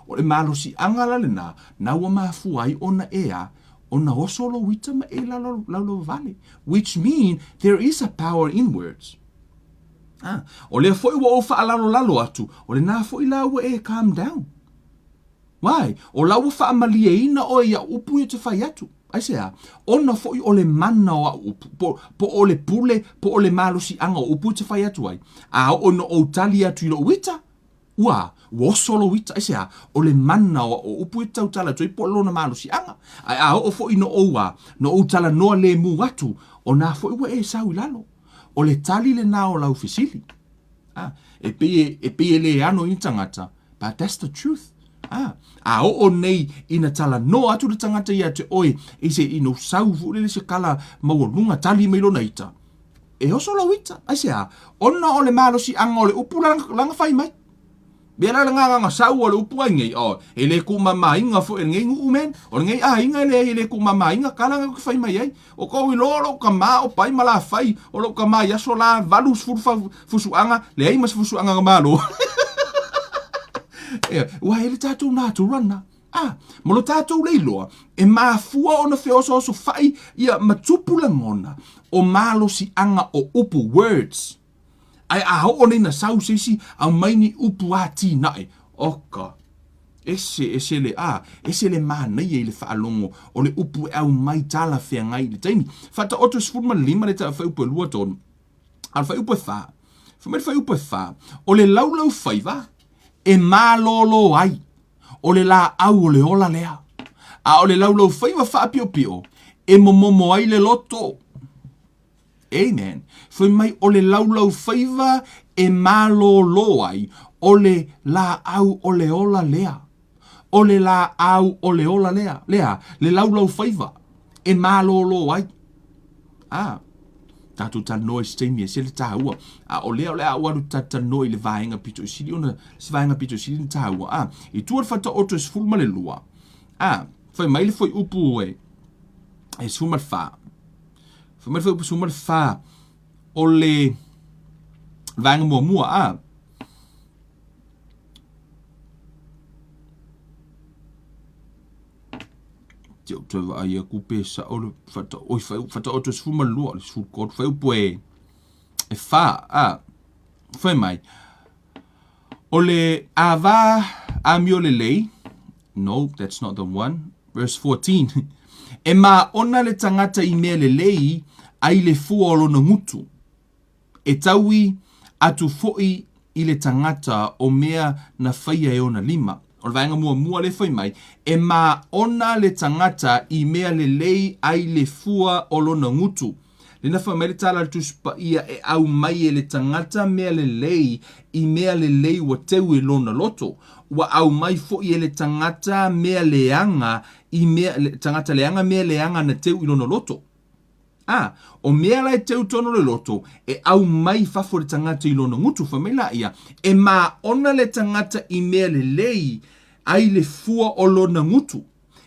O le malosiaga la lena, na ua mafua ai ona e a? Ona oso lou ita ma e laulauvale. Which mean there is a power in words. Ah, o lea foi ua ou faalalolalo atu, o lenā foi la ua e calm down. Why? O la ua faamalieina oe i au upu ia te fai atu. Aisea? Ona foi o le mana o au upu, po, po o le pule, po o le malosiaga o upu e te fai atu ai. A oo ina ou tali atu i lou ita, ua, ua oso lou ita. Aisea? O le mana o au upu e te tautala atu ai po o lona malosiaga. Ae a oo foi ina ou, a, na ou talanoa lemu atu, o nā foi ua e sau i lalo. O le tali lenā o lau fesili. Ah, e pei e, e pei e le ano i ni tagata, but that's the truth. Ah, a oo nei ina talanoa atu le tagata ia te oe, i se ina sau foi lele se kala maualuga tali mai lona ita. E oso lou ita, aisea? Ona o le malosiaga o le upu lana fai mai. Mea la le gagana sau o le upu ai nei, oh, e le kuumamāiga foi e lenei nuu men, o lenei aiga e leai e le kuumamāiga kala na fai mai ai. O kou iloa o lou kamā o pai ma lafai, o lou kamā i aso la 80 fusuaga, leai ma se fusuaga na malo. Ea, ua e le tatou natura na. Ah, ma lo tatou le iloa, e mafua ona feosoosofai ia ma tupu lagona o malosiaga o upu, words. Ae a oo nei na sau se isi aumai ni upu atinae, oka, ese, ese le, a, ese le manaia i le faalogo o le upu e aumai talafeagai i le taimi. Faataoto e 15 le ta fuaiupu e 2 3, a o le fuaiupu e 4, fai mai le fuaiupu e 4, o le laulaufaiva e malōlō ai, o le lāʻau o le ola lea, a o le laulaufaiva faapiopio e momomo ai le loto. Amen. Fai mai o le laulaufaiva e malōlō ai, o le lāʻau o le ola lea. O le lāʻau o le ola lea. Lea, le laulaufaiva e malōlō ai. Ah, tatou talanoa i se taimi e se le tāua. A o lea o le a ou alu talanoa i le vaega pito i sili ona, se vaega pito i sili ona tāua. Ah, i tua le Faataoto e 12. Ah, fai mai le fuaiupu e, e 14. Fai mai le fuaiupu 14 o le vaega muamua, a. Te ou toe vaai aku pe sao le whata, oi, whataoto 12, le 13, fuaiupu e, e whā, a. Fai mai, o le ava amio lelei, no, that's not the one, verse 14, e māona le tagata i mea lelei ai le fua o lona gutu, e taui atu foi i le tagata o mea na faia e ona lima. O le vaega muamua lea fai mai, e māona le tagata i mea lelei ai le fua o lona gutu. Lena fai mai le tala a le Tusi Paia e aumai e le tagata mea lelei i mea lelei ua teu i lona loto. Ua aumai foi e le tagata mea leaga i mea, le, tagata leaga mea leaga na teu i lona loto. A, o mea la e teu tonu le loto, e aumai i fafo le tagata i lona gutu. Fai mai laia, e māona le tagata i mea lelei ai le fua o lona gutu.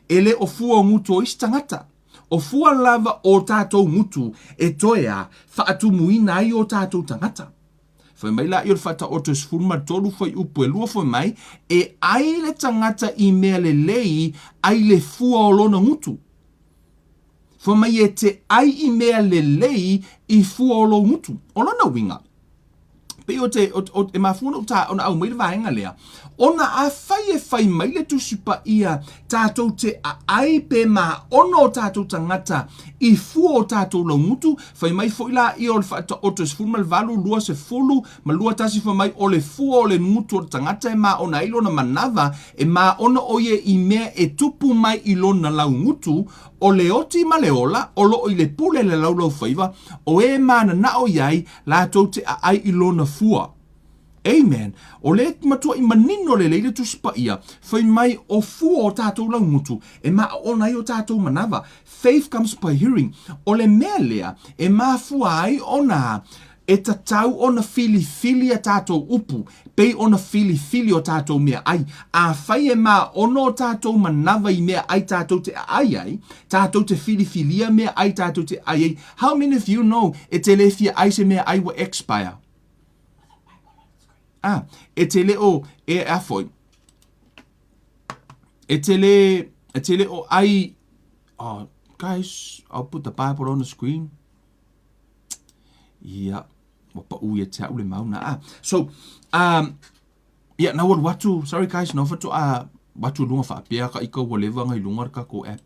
E le o fua o gutu o isi tagata. O fua lava o tatou gutu e toe a faatumuina ai o tatou tagata. Fai mai laia o le Faataoto e 13 fuaiupu e 2 fai mai, e ai le tagata i mea lelei ai le fua o lona gutu. Fai mai e te ai i mea lelei i fua o lou gutu. O lona uiga, pei o te, o, o, e mafua ona ou ta, ona aumai le vaega lea, ona afai e fai mai le Tusi Paia tatou te aai pe maona o tatou tagata i fua o tatou laugutu, fai mai foi laia o le Faataoto e 18, 20 ma 21 fai mai o le fua o le gutu o le tagata e maona ai lona manava, e maona o ia i mea e tupu mai i lona laugutu, o le oti ma le ola o loo i le pule le laulaufaiva, o e mananao i ai latou te aai i lona fua. Amen. O le matuaʻi manino lelei le Tusi Paia, fai mai o fua o tatou laugutu e maaona ai o tatou manava. Faith comes by hearing. O le mea lea e mafua ai ona e tatau ona filifili a tatou upu, pei ona filifili o tatou meaai. Afai e maaona o tatou manava i meaai tatou te aai ai, tatou te filifilia meaai tatou te aai ai. How many of you know e te le fia ai se meaai ua expire? Ah, e te le o, e a foi. E te le, e te le o ai. Oh, guys, I'll put the Bible on the screen. Ia, ua paʻu ia te au le mauna. Ah, so, um, ia, na ua alu atu, sorry guys, na faatoa atu luga faapea ka ika ua leva ngai luga le takou app.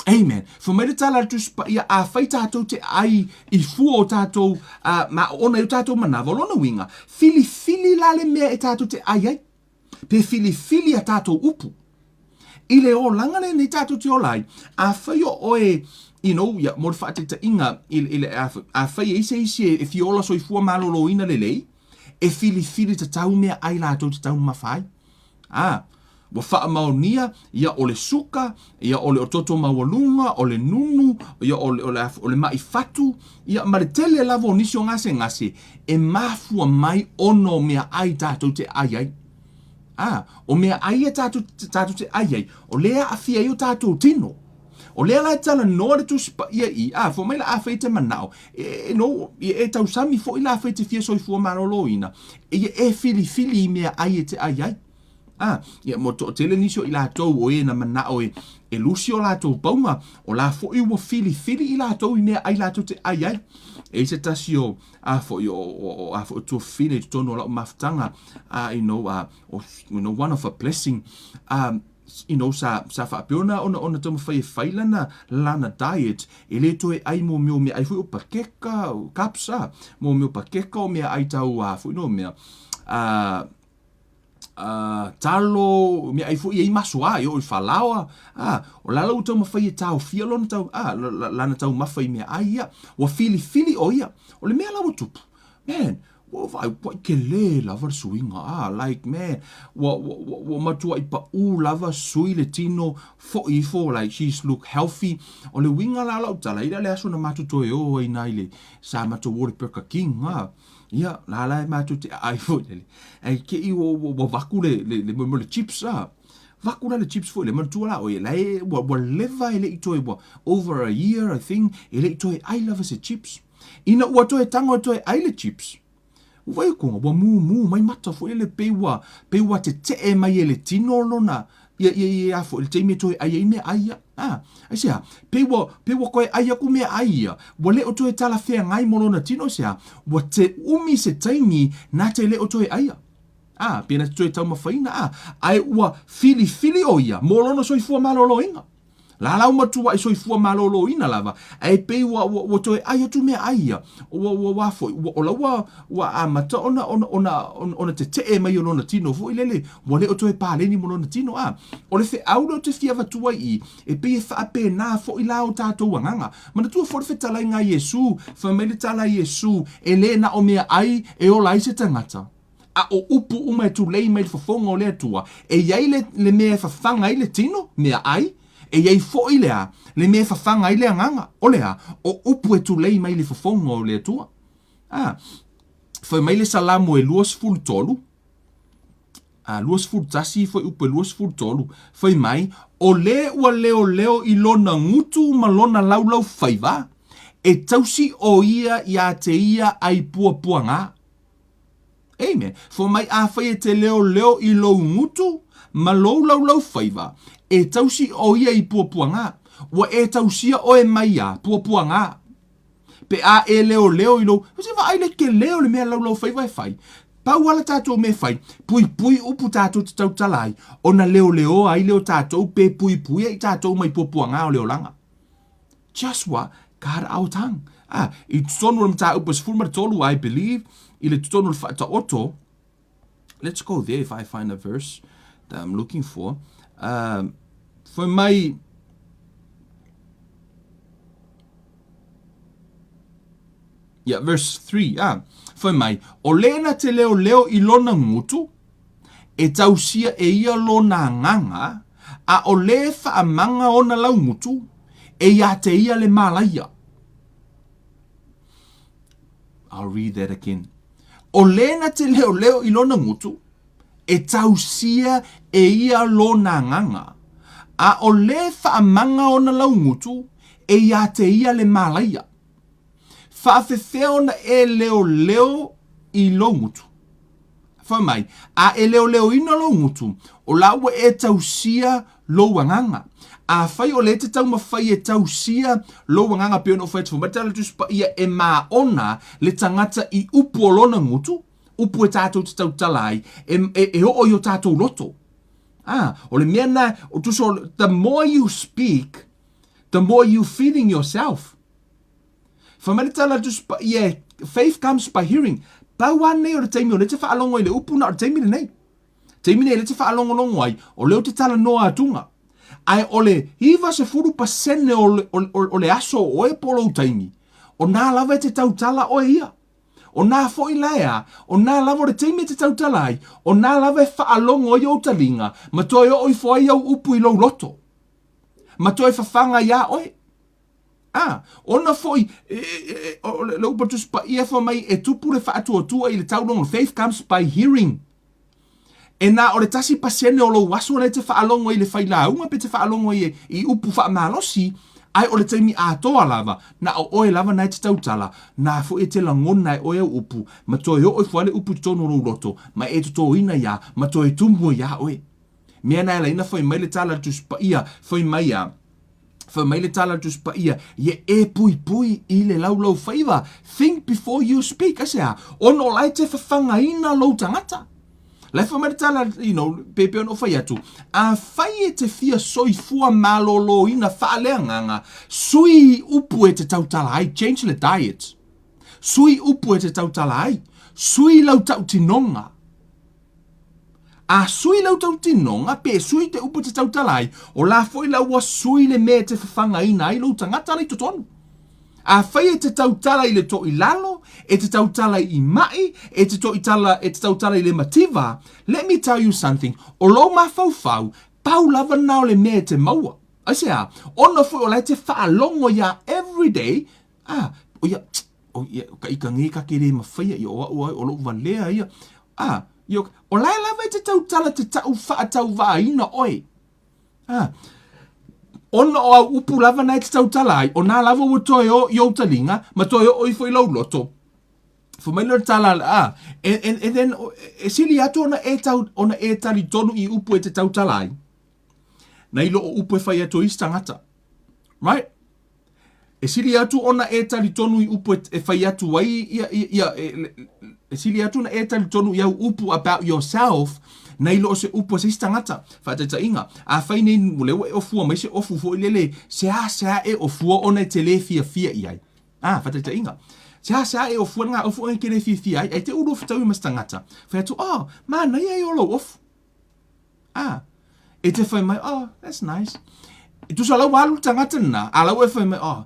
Amen. Fai mai le tala a le Tusi Paia, afai tatou te ai i fua o tatou, uh, ma ona i o tatou manawa, o lona uiga, filifili la le mea e tatou te ai ai. Pe filifili a tatou upu. I le olaga lenei tatou te ola ai, afai o oe, you know, ia, mo le faataitaiga, i, i le, afai e i se isi e, e fia ola soifua maloloina lelei, e filifili tatau mea ai latou te taumamafa ai. A, ua faamaonia, ia o le suka, ia o le toto maualuga, o le nunu, ia o le, o le, o le maʻi fatu, ia ma le tele lava o nisi o gasegase e mafua mai ona o meaai tatou te ʻai ai. A, o meaai ia tatou, tatou te ʻai ai, o lea e aafia ai o tatou tino. O lea la e talanoa le Tusi Paia i, a, fai mai la afai e te manao, e, no, e tausami foi la afai e te fia soifua maloloina, ia e filifili i meaai e te ʻai ai. A, ia mo toatele nisi o i latou o e na manao e, e lusi o latou pauga, o la foi ua filifili i latou i meaai latou te ʻai ai. E i se tasi o, a foi o, o, o, a foi o tuafafine i totonu o lau mafutaga, a, you know, a, o, you know, one of a blessing, a, you know, sa, sa faapea ona, ona, ona taumafai e fai lana, lana diet, e le toe ai mo mea o meaai foi o pakeka, o carbs, a, mo mea o pakeka o meaai tau, a, foi no mea, a, a, talo, meaai foi e i ai masoa, e oo i falaoa, a, o la la ua taumafai e taofia lona tau, a, lana taumafa i meaai ia, ua filifili ʻo ia. O le mea la ua tupu, man, Ua vaai, ua tele lava le suiga, ah, like man, ua, ua, ua, ua matuai paʻu lava sui le tino, foi ifo, like she's look healthy. O le uiga la o lau tala, i le le aso na matou toe o ai na i le, sa matou o le Burger King, ah, ia, la la e matou te aai foi lele. Ae te i ua, ua, ua vaku le, le, le, le, le chips, ah, vaku la le chips foi le, manatua la oe, la e, ua, ua leva e le i toe, ua over a year, I think, e le i toe ai lava se chips. Ina ua toe tango e toe ai le chips, ua vaai atu ua mumu mai mata foi lele pei ua pei ua tetee mai e le tino lona ia ia ia foi le taimi e toe ai ai meaai ia. Ah, aisea? Pei ua pei ua toe ai aku meaai ia, ua le o toe talafeagai mo lona tino aisea? Ua te umi se taimi na te le o toe aia. Ah, pei na te toe taumafaina ah, ae ua filifili o ia mo lona soifua maloloina. Lalau matua i soifua malōlōina lava, ae pei ua, ua, ua toe ʻai atu meaʻai ia. Ua, ua, ua foi, ua, o la ua, ua amata ona, ona, ona, ona, ona teteʻe mai o lona tino foi lele, ua le o toe paleni mo lona tino, a. O le feʻau lea ou te fia avatua i i, e pei e faapena foi la o tatou agaga. Manatua foi le fetalaiga a Iesū, fai mai le tala a Iesū, e le na o meaʻai e ola ai se tagata. A o upu uma e tulei mai le fofoga o le Atua, e i ai le, le mea e fafaga ai le tino, meaai, e i ai foi le a, le mea e fafaga ai le agaga, o le a, o upu e tulei mai le fofoga o le Atua. A, fai mai le Salamo e 23, a, 21 foi upu e 23, fai mai, O le ua leoleo i lona gutu ma lona laulaufaiva, e tausi ʻo ia iā te ia ai puapuaga. Amen. Fai mai afai e te leoleo i lou gutu ma lou laulaufaiva, e tausi ʻo ia i puapuaga. Ua e tausia ʻoe mai a puapuaga. Pe a e leoleo i lou, se vaai le tele o le mea laulaufaiva e fai. Pau ala tatou mea e fai, puipui upu tatou te tautala ai, ona leoleoa ai lea o tatou pe puipui ai tatou mai puapuaga o le olaga. Just what? Guard our tongue. Ah, i totonu o le mataupu e 13, I believe, i le totonu o le faataoto, let's go there if I find a verse that I'm looking for. Fai mai, Yeah, verse 3, ah, fai mai, o lena te leoleo i lona gutu, e tausia e ia lona agaga, a o le faamaga ona laugutu, e iā te ia le mālaia. I'll read that again. O lena te leoleo i lona gutu, e tausia e ia lona agaga, a o le faamaga ona laugutu, e iā te ia le mālaia. Faafefea ona e leoleo i lou gutu. Fai mai, a e leoleoina lou gutu, o la ua e tausia lou agaga. Afai o lea e te taumafai e tausia lou agaga pei ona ou fai atu foi mai le Tala o le Tusi Paia e maona le tagata i upu o lona gutu, upu e tatou te tautala ai, e, e, e oo i o tatou loto. Ah, o le mea na, o tusa o, the more you speak, the more you feeling yourself. Fai mai le Tala o le Tusi Paia, faith comes by hearing. Pau lava lenei o le taimi o lea e te faalogo ai i le upu na o le taimi lenei. Taimi nei lea e te faalogologo ai, o lea ou te talanoa atuga. Ae o le 90% o le, o, o, o le aso o oe po o lou taimi, o nā lava e te tautala oe ia. O nā foi la e a, o nā lava o le taimi e te tautala ai, o nā lava e faalogo ai ou taliga, ma toe oo ifo ai au upu i lou loto. Ma toe fafaga iā oe. A, ona foi, e, e, e, o le, le upu a le Tusi Paia fai mai e tupu le faatuatua i le taulogo, faith comes by hearing. E na o le 1% o lou aso lea e te faalogo ai i le failauga pe te faalogo ai i upu faamalosi, ae o le taimi atoa lava, na o oe lava na e te tautala, na foi e te lagona e oe au upu, ma toe oo ifo ai le upu i totonu o lou loto, ma e totoina ia, ma toe tumu ai iā oe. Mea na e ala ai na fai mai le tala a le Tusi Paia, fai mai a, Fai mai le tala a le Tusi Paia, ia e puipui i le laulaufaiva, think before you speak. Aisea? Ona o la e te fafagaina lou tagata. La e fai mai le tala, you know, pe pei ona ou fai atu, afai e te fia soifua malōlōina faaleagaga, sui upu e te tautala ai, change le diet. Sui upu e te tautala ai, sui lau tautinoga. A sui lau tautinoga, pe sui te upu e te tautala ai, o la foi la ua sui le mea e te fafagaina ai lou tagata la i totonu. Afai e te tautala i le toilalo, e te tautala i ma'i, e te toitala, e te tautala i le mativa, let me tell you something, o lou mafaufau, pau lava na o le mea e te maua. Aisea? Ona foi o la e te faalogo ia everyday, ah, o ia, o ia, ka ika nge ka ke le mawhaia, ia o au ai, o lou valea ia, ah, ia, o lae lava e te tautala te tau whaatauvaaina oe. Ah, ona o au upu lava na e te tautala ai, o nā lava ua toe o i ou talinga, ma toe o ifo i lou loto. Fai mai le tala, ah, and, and, and then, e sili atu ona e, tau, ona e tali tonu i upu e te tautala ai. Nei lo o upu e whai atu i isi tangata. Right? E sili atu ona e talitonu i upu e whai atu ai ia, ia, ia e, e sili atu ona e talitonu i au upu about yourself nei lo o se upu a se isi tagata. Faataitaiga, afai nei o lea ua e ofua mai se ofu foi lele, seasea e ofua ona e te lē fiafia i ai. Ah, faataitaiga, seasea e ofua ngā ofu e te lē fiafia ai, ai te ulu fetaui ma se tagata, fai atu, oh, manaia ia o lou ofu. Ah, e te whai mai, oh, that's nice. E tusa lau alu tangata na, a lau e whai mai, oh,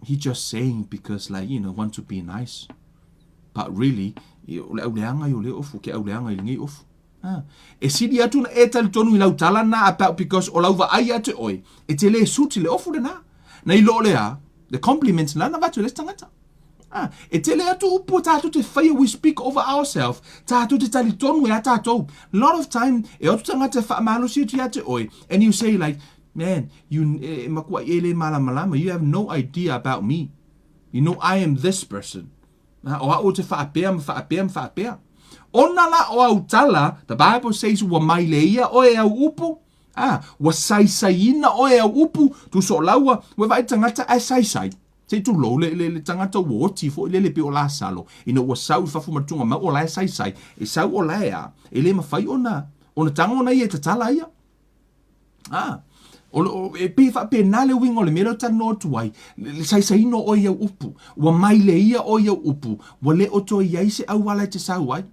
he just saying because like, you know, want to be nice. But really, o le auleanga i o le ofu, ke auleanga i lenei ofu. Ah. E sili atu na e tali tonu i lau tala na about because o lau vaai atu oe, e te le suti le ofu le na. Na i lo le a, the compliments na na vatu le tangata. Ah, e tele atu upu tātou te whaia, we speak over ourselves, tātou te tali tonu e a tātou. Lot of time, e otu tangata e whaamalosi atu ia te oe, and you say like, man, you, e, e makua e le malamalama, you have no idea about me. You know, I am this person. Ah, o au te whaapea, ma whaapea, ma whaapea. Ona la o au tala, the Bible says, ua mai le ia oe au upu, ah, ua saisaiina oe au upu, tuso laua, ua vaai tangata ae saisai. Se i tulou le, le, le tagata ua oti foi lele pei o Lasalo, ina ua sau i fafo ma le tugamau o la e saisai, e sau o la e a, e le mawhai ona, ona tago ona ia e tatala ia. Ah, o, o, e pei faapena le uiga o le mea lea ou te talanoa atu ai, le, le saisaina o oe i au upu, ua maile ia oe i au upu, ua le o toe i ai se auala e te sau ai.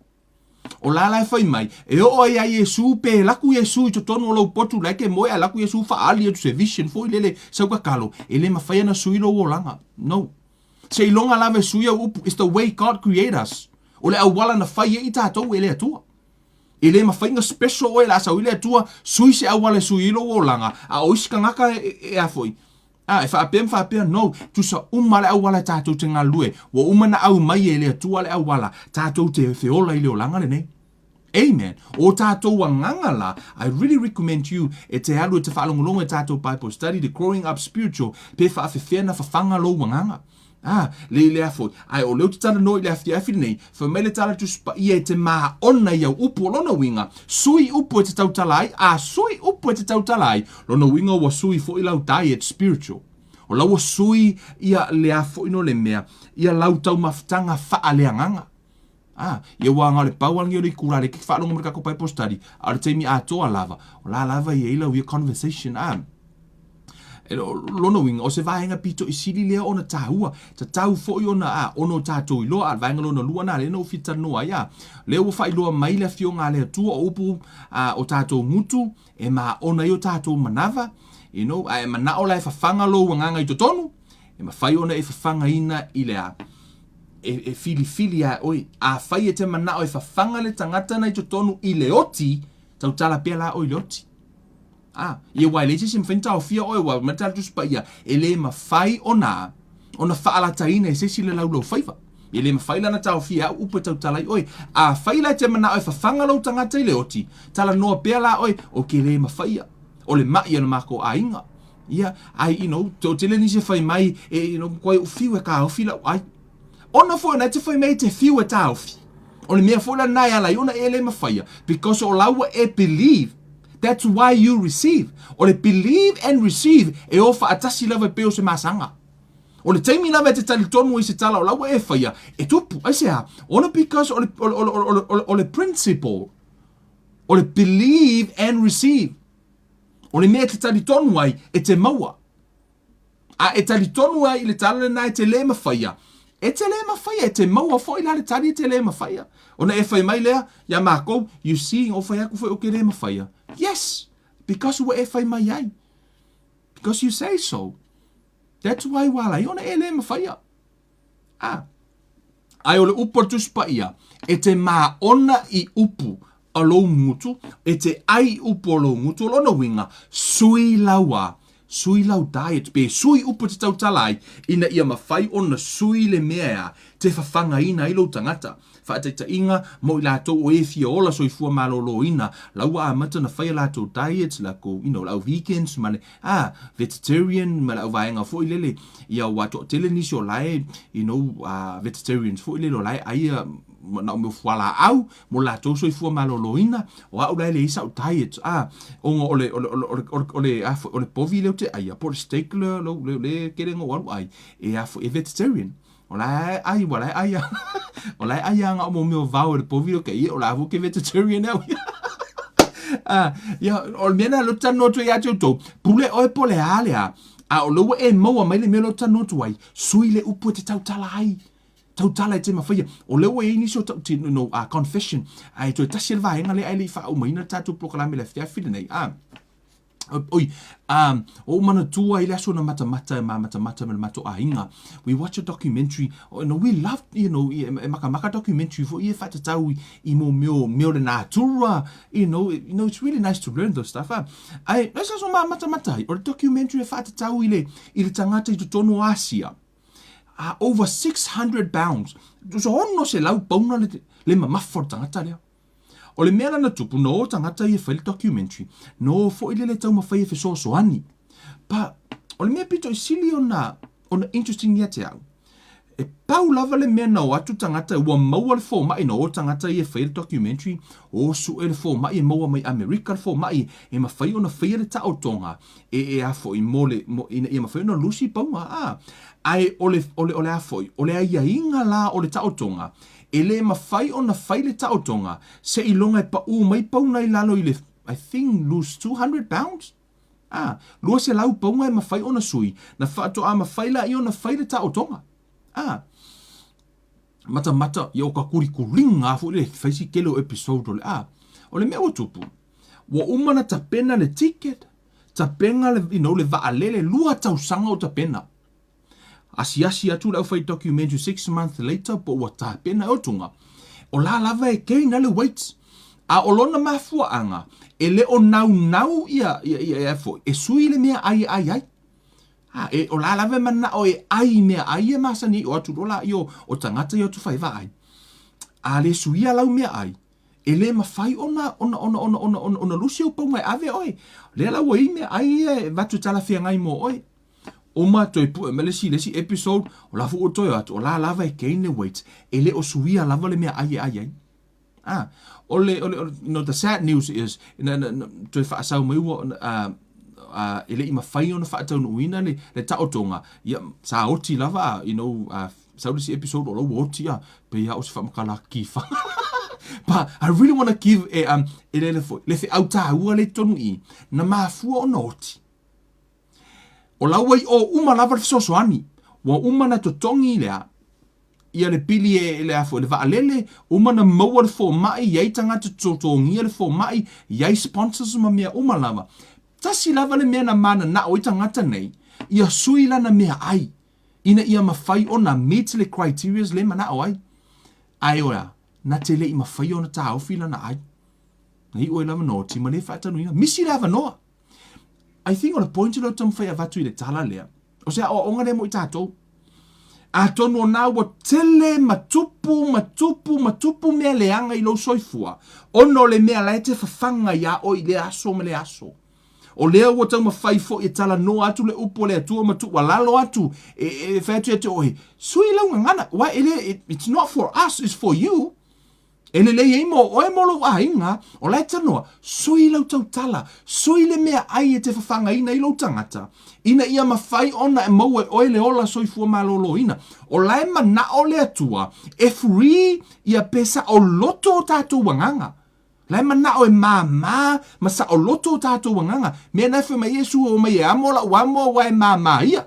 O la la e fai mai, e oo ai ia Iesu pe laku Iesu i totonu o lou potu la e ke moe a laku Iesu faali atu se vision foi lele sau kakalo, e le mawhai ana sui lou olaga. No. Seiloga lava e sui au upu, it's the way God create us. O le auala na fai ai i tatou e le Atua. E le mawhai na special oe la sau i le Atua, sui se auala e sui i lou olaga, a o isi kangaka e, e, e a foi. A, e faapea ma faapea, no, tusa uma le auala e tatou te galulue, ua uma na aumai e le Atua le auala, tatou te feola i le olaga lenei. Amen. O tatou agaga la, I really recommend you e te alu e te faalogologo i tatou Bible study, the Growing Up Spiritual, pe faafefea na fafaga lou agaga. A, le le a foi, ae o lea ou te talanoa i le afiafi lenei, fai mai le tala Tusi Paia e te maona i au upu, o lona uiga, sui upu e te tautala ai, a sui upu e te tautala ai, lona uiga ua sui foi lau diet spiritual. O la ua sui ia le a foi no le mea, ia lau taumafataga faaleagaga. A, ia ua na o le pau lava lenei o le itula lea e te faalogo mai i le tatou Bible study, a o le taimi atoa lava, o la lava e i ai lau ia conversation, a. E lona uiga, o se vaega pito i sili lea ona taua, tatau foi ona a, ona o tatou iloa, a o le vaega lona lua na lea na ou fia talanoa ai, a, lea ua faailoa mai le Afioga a le Atua o upu a, o tatou gutu, e maona ai o tatou manava, you know, a e manao la e fafaga lou agaga i totonu, e mafai ona e fafagaina i le a, e, e filifili a oe. Afai e te manao e fafaga le tagata na i totonu i le oti, tautala pea la oe i le oti. A, ia aua e leai se isi e mafai ona taofia oe, aua mai le tala Tusi Paia, e le mafai ona, ona faalataina e se isi le laulaufaiva. E le mafai la ona taofia e au upu e tautala ai oe. Afai la e te manao e fafaga lou tagata i le oti, talanoa pea la oe, ou te le mafaia. O le maʻi a le matou aiga. Ia, ai, you know, toatele nisi e fai mai, e, you know, matua ou fiu e taofi lau ai. Ona foi ona e te fai mai e te fiu e taofi. O le mea foi la lena e ala ai ona e le mafaia, because o la ua e believe. That's why you receive. O le believe and receive e o faatasi lava e pei o se masaga. O le taimi lava e te talitonu ai i se tala o la ua e faia, e tupu. Aisea? Ona because o le, o le, o le, o le, o le, o le principle, o le believe and receive. O le mea e te talitonu ai, e te maua. A e talitonu ai i le tala lena e te lē mafaia, e te lē mafaia, e te maua foi la le tali e te lē mafaia. Ona e fai mai lea iā makou, you see, o fai atu foi ou te lē mafaia. Yes, because ua e fai mai ai. Because you say so. That's why ua ala ai ona e lē mafaia. A. Ae o le upu a le Tusi Paia, e te māona i upu a lou gutu, e te ai i upu a lou gutu, o lona uiga, sui lau a, sui lau diet, pe sui upu e te tautala ai, ina ia mafai ona sui le mea ea te fafagaina ai lou tagata. Faataitaiga, mo i latou o e fia ola soifua malōlōina, la ua amata ona fai a latou diets, lakou, you know, le au vegans ma le, ah, vegetarian ma le au vaega foi lele, ia ua toatele nisi o la e, you know, vegetarians foi lele o la e ai ia na o mea o fualaau mo latou soifua malōlōina, o au la e leai sau diet, ah, ona o le, o le, o le, o le, o le, o le, a foi, o le povi lea ou te aia, po o le steak le, le, le, le kele na ou alu ai, e a foi, e vegetarian. O la e ai, ua la e ai a, o la e ai a ngā o mea o vao e le povi o ke ia, o la fu ke vegetarian au ia. Ah, ia, o le mea na lo tano atu ia te outou, pule oe po le a le a, a o le ua e maua mai le mea lo tano atu ai, sui le upu e te tautala ai. Tautala e te mawhaia. O le ua i ai nisi o tau, no, confession, a e toe tasi le vaega lea ai le i whaaumaina le tātou prokalame le afiafi lenei. Ah, Oi, um, o ou manatua ai le aso na matamata e matamata me le matou aiga. We watch a documentary, oh, no, we love, you know, e, e makamaka documentary foi e whaatatau i, i mo meo, meo le natura, you know, you know, it's really nice to learn those stuff. Ah. Ai, no se aso ma matamata ai, o le documentary e whaatatau i le, i le tangata i totonu o Asia. Over 600 pounds. So ono se lau pauna le, le mamafa o le tangata lea. O le mea la na tupu, na o tagata ia e fai le documentary, na o foi lele taumafai e fesoasoani. But, o le mea pito i sili ona, ona interesting ia te au, e pau lava le mea na o atu tagata, ua maua le fomai, na o tagata ia e fai le documentary, o sue le fomai e maua mai Amerika le fomai, e mafai ona faia le taotoga, e, e a foi, mo le, mo, ina ia mafai ona lusi pauga, a. Ae o le, o le, o le a foi, o le aiaiga la o le taotoga, E le mafai ona fai le taotoga seiloga e paʻū mai pauna i lalo i le, I think, lose 200 pounds? Ah, 200 pauna e mafai ona sui, na faatoa mafai laia ona fai le taotoga. Ah, matamata, ia o ka kulikuliga lava foi le fai si tele o episode o le, ah, o le mea ua tupu, ua uma ona tapena le ticket, tapena le, you know, le vaalele, lua tausaga o tapena. Asiasi atu le aufai documentary 6 month later po ua tapena e otunga, o la lava e gain a le weight. A o lona mafuaaga, e le o naunau ia, ia, ia, ia foi, e sui le mea ai e ai ai. A, e, o la lava e manao e ai mea ai e masani o atu loa laia o, o tagata ia atu fai vaai. A le suia lau mea ai, e le mafai ona, ona, ona, ona, ona, ona, ona lusi ou pauga e ave oe. Lea la ua i mea ai ia e avatu e talafeagai mo oe. Uma toe pue mai le isi le isi episode, o la foi ua toe o atu, o la lava e gain le weight, e le o suia lava le meaai e ai ai. Ah, o le, o le, o le, you know, the sad news is, na, na, na, toe faasau mai ua, uh, uh, e le i mafai ona faataunuuina le, le taotoga, ia, sa oti lava, you know, uh, sau le isi episode o la ua oti, ah, pei lava o se faamatala kifa. But I really want to give e, um, e le, le, le feau tāua le tonu i, na mafua ona oti. O la ua i o uma lava le fesoasoani, ua uma na totogi le a, ia le pili e le a foi le vaalele, uma na maua le fomai, iai tagata totogia le fomai, iai sponsors ma mea uma lava. Tasi lava le mea na mananao ai tagata nei, ia sui lana meaai, ina ia mafai ona meet le criterias le manao ai. Ae o le a, na te le i mafai ona taofi lana ai. Na iu ai lava na oti ma le faatanuina. Misi le avanoa. I think o le point lea ou te taumafai e avatu i le tala lea, o se aoaoga lea mo i tatou. Atonu o na ua tele ma tupu ma tupu ma tupu mea leaga i lou soifua, ona o le mea la e te fafaga iā oe i lea aso ma lea aso. O lea ua taumafai foi e talanoa atu le upu a le Atua ma tuualalo atu, e, e fai atu ia te oe, sui lau gagana, why, e le, it's not for us, it's for you. E lelei ai mo oe mo lou aiga, o la e tanoa, sui lau tautala, sui le meaai e te fafagaina ai lou tagata, ina ia mafai ona e maua e oe le ola soifua maloloina. O la e manao le Atua e free ia pe saoloto o tatou agaga. La e manao e māmā ma saoloto o tatou agaga. Mea na e fai mai Iesu, Omai e amo la'u amo aua e māmā ia.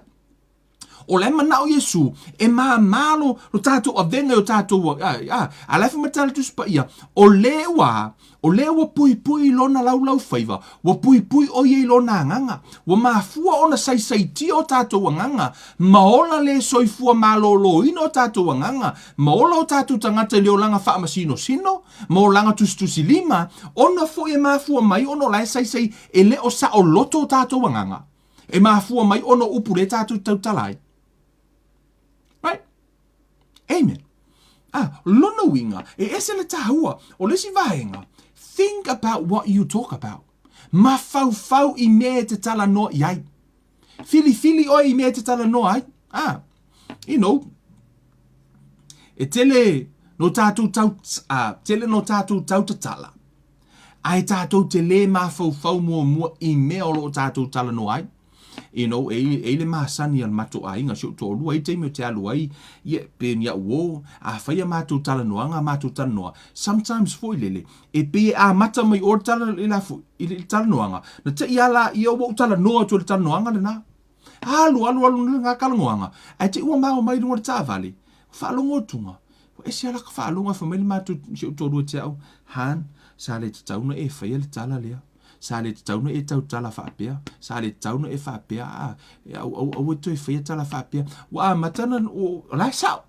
O la e manao Iesu e māmā lo, lo tātou avega i o tātou, a, a, a la e whamatala le Tusi Paia, o le ua, o le ua puipui i lona laulau faiva, ua puipui o ia i lona agaga, ua mafua ona saisaitia o tātou agaga, ma ola le soifua malōlōina o tātou agaga, ma ola o tātou tagata i le olaga faamasinosino, ma olaga tusitusilima, ona foi e mafua mai ona o la e saisai e le o saoloto o tātou agaga. E mafua mai ona o upu le tātou tautala ai. Right? Amen. Ah, lona uiga, e ese le tāua o le isi vaega, think about what you talk about. Mafaufau i mea e te talanoa i ai. Whiliwhili oe i mea e te talanoa ai. Ah, you know, e tele no tātou tau, ah, tele no tātou tautatala. Ae tātou te lē mafaufau muamua i mea o lo o tātou talanoa ai. You know, e, e i le masani a le matou aiga, si ou toalua, i taimi o te alu ai, ia, pe ni au o, a fai a matou talanoaga, a matou talanoa, sometimes foi lele, e pei e amata mai o le tala, i la foi, i le talanoaga, na te i ala ia ua ou talanoa atu i le talanoaga lena. Alu, alu, alu lena talanoaga, ae te i ua maua mai i luga o le taavale, faalogo atuga, Ua ese lava laka faalogo ae fai mai le matou si ou toalua te au, Han, sa le tatau ona e faia le tala lea. Sa le tatau ona e tautala faapea. Sa le tatau ona e faapea. A, au, au, aua e toe faia tala faapea. Ua amata ona, o, o la e sao.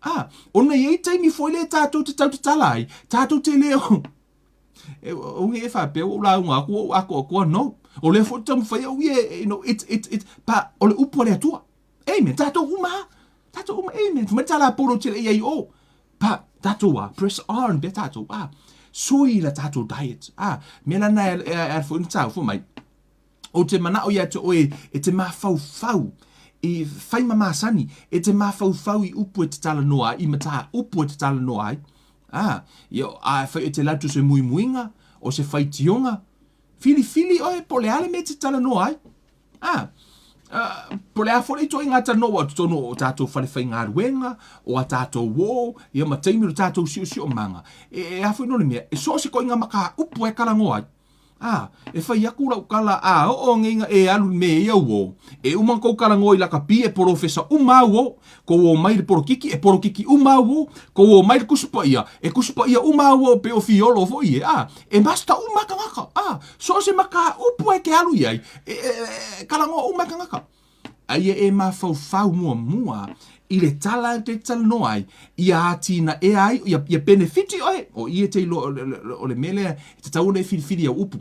A, ona e i ai taimi foi lea tatou te tautatala ai, tatou te le o, e, au e faapea ua ou lauga atu, ua ou atoatoa, no. O lea foi ou te taumafai au ia, you know, it's, it's, it's, pa, o le upu a le Atua. Amen. Tātou uma. Tātou uma. Amen. Mai tā la polo tele i ai o. Pa, tātou a, press on, be tātou a. Sui la tātou diet. A, me la na e, e, e, e, e, fo mai. O te manao ia te oe e te mafaufau i whai ma masani, e te mafaufau i upu e te talanoa ai, i matā upu e te talanoa ai. A, ia, a e whai e te latu se muimuinga, o se whaitionga, Whiriwhiri oe po o le a le mea e te talanoa ai. Ā, ā, po o le a foi le ituaiga talanoa ua totonu o tātou whare whaigaluega, o a tātou ō, ia ma taimi o le tātou siosiomaga. E, e a foi no le mea, e so o se koiga ma ka upu e kalangoa ai. Ā, e whai aku lau kala, ā, oo ngeinga e alu me ia uō. E uma kou kalangoa i lakapi e porofesa uma au ō. Kou ō mai le porokiki e porokiki uma au ō. Kou ō mai le kusipaia e kusipaia uma au ō pe o fiolo foi e, ā, E master uma kangaka, a, so o se mataupu e te alu i ai, e, e, e kalangoa uma kangaka. Aia e mafaufau muamua i le tala e te talanoa ai, ia ātina ea ai, ia, ia penefiti oe, o i e te iloa o, o, o le mea lea, e tatau ona e filifili au upu.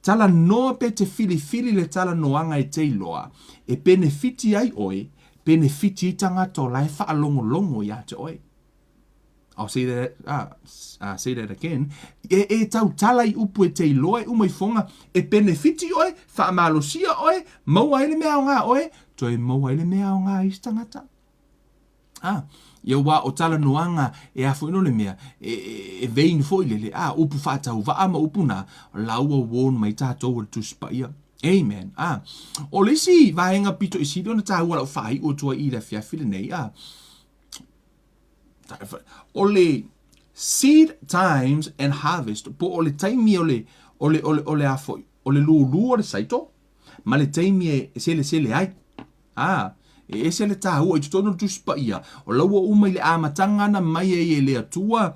Talanoa pe te filifili le talanoaga e te iloa, e penefiti ai oe, penefiti ai tagata o la e faalogologo iā te oe. I'll say that, uh, say that again. E, e tautala i upu e te iloa e uma ifoga, e penefiti oe, faamalosia oe, maua ai le mea aoga oe, toe maua ai le mea aoga i isi tagata. Ah, ia ua o talanoaga e a foi no le mea, e, e, e vain foi lele, ah, upu faatauvaa ma upu na, la ua warn mai tatou o le Tusi Paia. Amen. Ah, o le isi vaega pito i sili ona taua lau faaiu atu ai i le afiafi lenei, ah, o le seed times and harvest, po o le taimi o le, o le, o le, o le a foi, o le lūlū o le saito, ma le taimi e selesele ai. Ā, e ese le tāua i totonu o le Tusi Paia, o la ua uma i le amataga ana mai ai e le Atua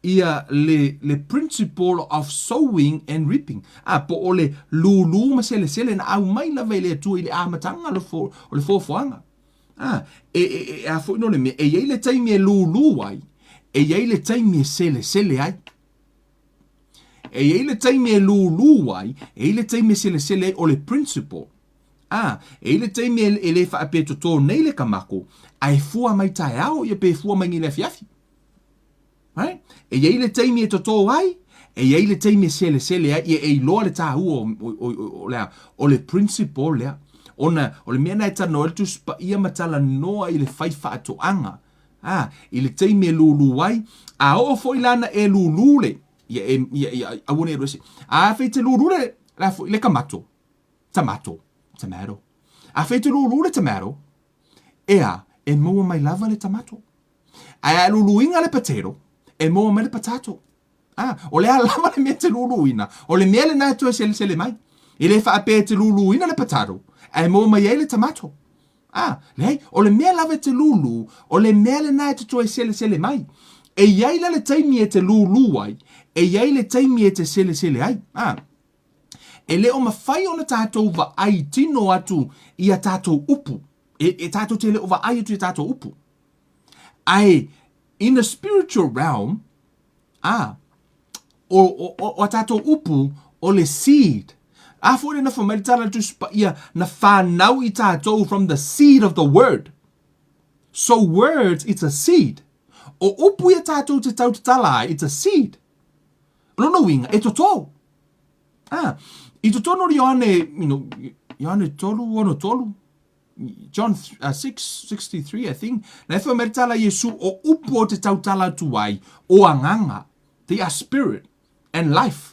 ia le, le principle of sowing and reaping. Ā, po o le lūlū ma selesele na aumai lava e le Atua i le amataga o le, fo, o le foafoaga. Ā, e, e, e, a foi no le mea, e i ai le taimi e lūlū ai, e i ai le taimi e selesele ai. E i ai le taimi e lūlū ai, e i ai le taimi e selesele ai, o le principle. Ā, e i ai le taimi e, e le faapea totō nei le kamako, a e fua mai taeao ia pe fua mai nei le afiafi. Right? E i ai le taimi e totō ai, e i ai le taimi e selesele ai, ia e iloa le tāua o, o, o, o, o, lea, o le principle lea. Ona, o le mea na e talanoa ai le Tusi Paia ma talanoa i le fai faatoaga. Ā, i le taimi e lūlū ai, a oo foi la na e lūlū le, ia e, ia, ia, aua ne i alu ese. A fei te lūlū le, la foi, le kamato, tamato, tomato. A fei te lūlū le tomato, ea, e maua mai lava le tamato. Ae a lūlūina le potato, e maua mai le patato. A, o le a lava le mea e te lūlūina, o le mea lena e toe selesele mai. E le faapea e te lūlūina le patato, ae maua mai ai le tamato. A, leai, o le mea lava e te lūlū, o le mea lena e te toe selesele mai. E i ai la le taimi e te lūlū ai, e i ai le taimi e te selesele ai. A, e le o mawhai ona tātou vaai tino atu i a tātou upu. E, e tātou te le o vaai atu i a tātou upu. Ae, in the spiritual realm, a, o, o, o, o a tātou upu, o le seed. A foi le na whamai le tala Tusi Paia, na whanau i tātou from the seed of the word. So words, it's a seed. O upu ia tātou te tau te tala ai, it's a seed. Lona uiga, e totō. Ah, i totonu o Ioane, you know, Ioane 3, 6, John uh, 6, 63, I think, na e whai mai tala Iesu o upu o te tautala atu ai, o anganga, they are spirit and life.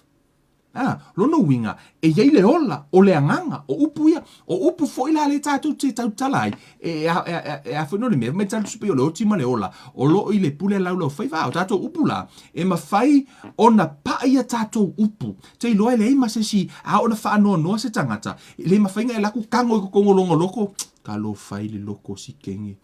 Ah, lona uiga, e iai le ola, o le agaga, o upu ia, o upu foi la le tātou te tautala ai, e, e, e, e, e a foi no le mea, mai tātou supe o le oti ma le ola, o lo i le pule lau lau faiva, o tātou upu la, e mawhai ona pa'a ia tātou upu, te iloa e leai ma se isi, a ona whaanoanoa se tangata, e le mawhainga e laku kango i kokongo longa loko, ka lo whai le loko si kenge,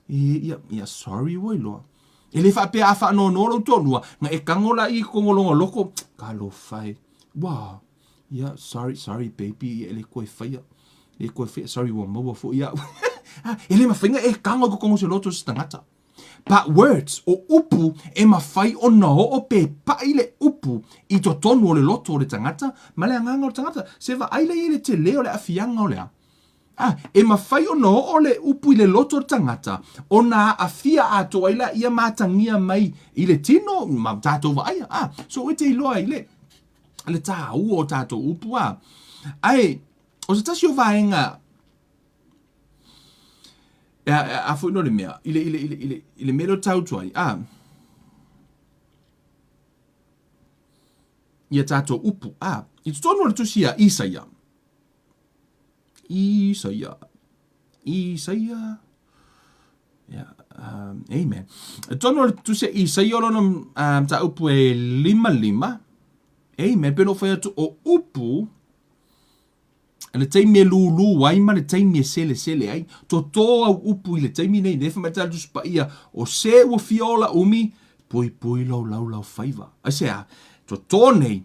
e, ia, ia, sorry ua iloa. E le faapea a faanoanoa lou toalua, na e kago la i kongolonga loko, talofa e. Ua, ia, sorry, sorry baby, ia e le koe whaia. Le koe whaia, sorry ua maua fo ia. e le mawhainga e kago i kokongo se loto se tangata. But words, o upu, e mawhai o na oo pe pai le upu i totonu o le loto o le tangata, ma le anganga o le tangata. Se va ai le i le te leo le afianga o le a. Ā, e mawhai ona oo le upu i le loto o le tangata, ona aafia atoa ai la ia matangia mai i le tino ma tātou vaaia. Ā, so e te iloa i le, le tāua o tātou upu, ā. Ae, o se tasi o vaega, e, a, a foi no le mea, i le, i le, i le, i le, i le mea leo tautu ai, ā, i a tātou upu, ā, i totonu o le tusi a Isaia, Isaia. Isaia. Yeah, um, amen. Tonu o le tusi a Isaia o lona um, ta upu e lima lima. Amen. Peno whai atu o upu le taimi e lūlū ai ma le taimi e selesele ai. To tō au upu i le taimi nei, nei whamai tālu tusi paia, o se ua fia ola umi, pui pui lau lau lau whaiva. Ai se a, to tō nei,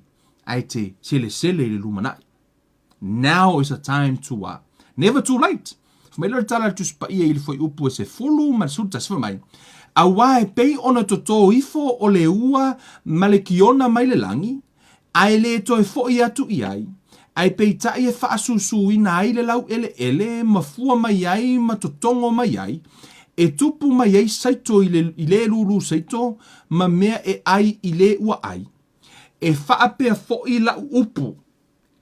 ai te selesele i le lumanai. Now is a time to what? Never too late. Fai mai le tala le Tusi Paia i le fuaiupu e sefulu ma le 11, fai mai, Auā e pei ona totō ifo o le ua ma le kiona mai le lagi, a e lē toe foʻi atu i ai, a e peitai e faasusuina ai le laueleele ma fua mai ai ma totogo mai ai, E tupu mai ai saito i le, i le lūlū saito ma mea e ʻai i le ua ʻai. E faapea foʻi laʻu upu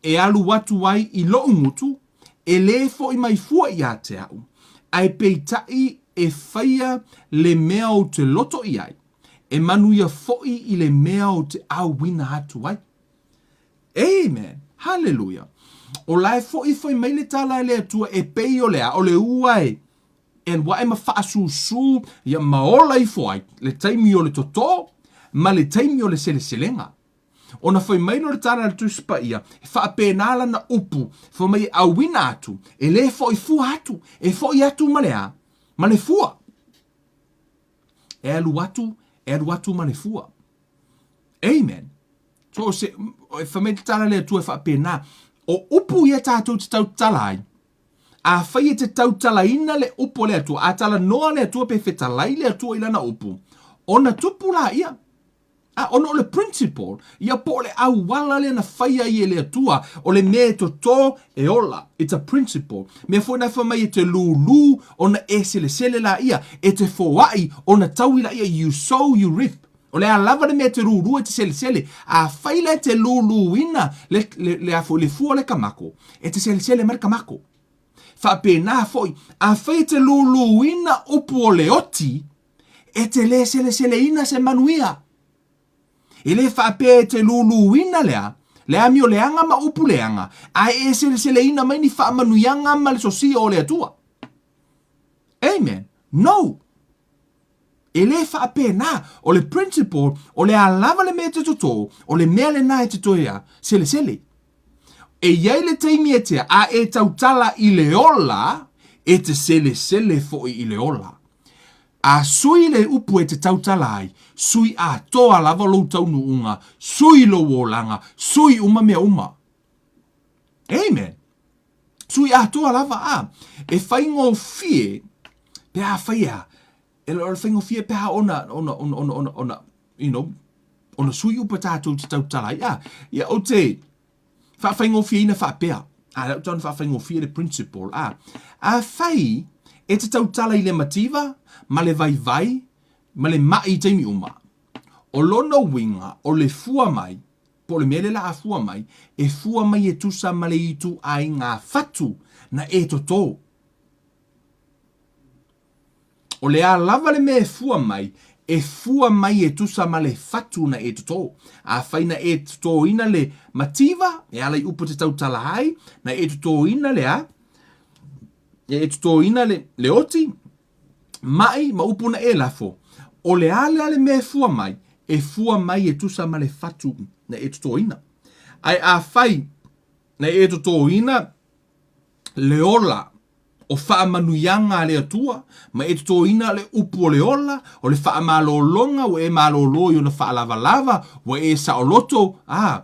e alu atu ai i loʻu gutu, e lē foʻi mai fua iā te aʻu, ae peitaʻi e faia le mea ou te loto i ai, e manuia foʻi i le mea ou te ʻauina atu ai. Amen! Haleluia! O lae foʻi fai mai le tala e le Atua e pei o le a, o le ua e e alu aʻe ma faasusu ia ma ola ifo ai le taimi o le totō ma le taimi o le seleselega. Ona fai mai lea o le tala a le Tusi Paia, e faapena lana upu, fai mai e ʻauina atu, e lē foʻi fua atu, e foʻi atu ma le a? Ma le fua. E alu atu, e alu atu ma le fua. Amen. So, se, e fai mai le tala a le Atua e faapena, o upu ia tatou te tautala ai, Afai e te tautalaina le upu a le Atua, a talanoa le Atua pe fetalai le Atua i lana upu, ona tupu laia. A, ona o le principle, ia po o le auala lea na fai ai e le Atua, o le mea e totō e ola. It's a principle. Mea foi na fai mai e te lūlū, ona e selesele laia, e te foai, ona taui laia, you sow, you reap. O le a lava le mea e te lūlū e te selesele, afai la e te lūlūina le, le, le, a foi, le fua o le kamako, e te selesele mai le kamako. Faapena foi, afai e te lūlūina upu o le oti, e te lē seleseleina se manuia. E lē faapea e te lūlūina lea, le amio leaga ma upu leaga, ae e seleseleina mai ni faamanuiaga ma le sosia o le Atua. Amen. No! E lē faapena. O le principle, o le a lava le mea e te totō, o le mea lenā e te toe a, selesele. E i ai le taimi e tea, a e tautala i le ola, e te selesele foʻi i le ola. A sui le upu e te tautala ai, sui atoa lava lou taunuuga, sui lou olaga, sui uma mea uma. Amen. Sui atoa lava, a. E faigofie, pe a fai e a, e o le faigofie pe a ona, ona, ona, ona, ona, ona, you know, ona sui upa tātou te tautala ai, a. Ia, o te whaafaigofieina whaapea, a, lea ou tau na whaafaigofie le principle, a. A whai, e te tautala i le mativa, ma le vaivai, ma le maʻi i taimi uma. O lona uiga, o le fua mai, po o le mea lea la a fua mai, e fua mai e tusa ma le ituaiga fatu na e totō. O le a lava le mea e fua mai, e fua mai e tusa ma le fatu na e totō. Afai na e totōina le mativa, e ala i upu te tautala ai, na e totōina le a, e totōina le, le oti, maʻi ma upu na e lafo, o le a lea le mea e fua mai, e fua mai e tusa ma le fatu na e totōina. Ae afai na e totōina le ola o faamanuiaga a le Atua, ma e totōina le upu o le ola, o le faamalologa ua e malōlō i ona faalavalava, ua e saoloto, a,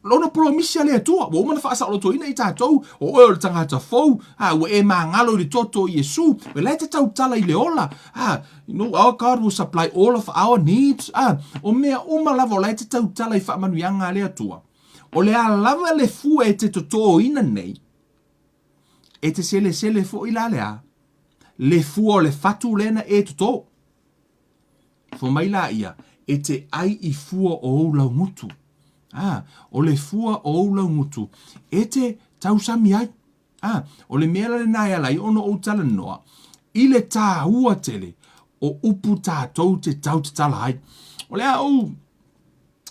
lona polomisi a le Atua, ua uma ona faasaolotoina i tatou, o oe o le tagata fou, a, ua e magalo i le toto o Iesu, o la e te tautala i le ola, a, you know, our God will supply all of our needs, a, o mea uma lava o la e te tautala i faamanuiaga a le Atua. O le a lava le fua e te totōina nei, e te selesele foʻi la le a, le fua o le fatu lea na e totō. Fai mai la ia, e te ʻai i fua o ou laugutu. A, o le fua o ou laugutu, e te tausami ai. A, o le mea la lenā e ala ai ona ou talanoa, i le tāua tele o upu tātou te tautatala ai. O le a ou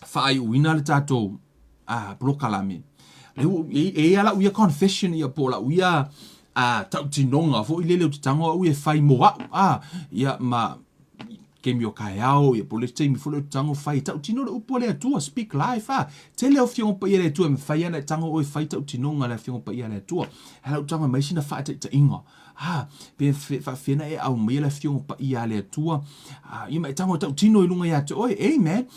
faaiuina le tatou a polokalame. Le u, e, e ia lau ia confession ia po o lau ia a tautinoga foi lele o te tago au e fai mo au a ia ma kemi o kaeao ia po le taimi foi le o te tago fai tautino le upu a le Atua speak life a tele o fionga paia le Atua e mafai ana e tago oe fai tautinoga le afioga paia a le Atua e lau tago e mai sina faataitaiga a pe faafena e aumaia le afioga paia a le Atua a ia ma e tago e tautino i luga ia te oe amen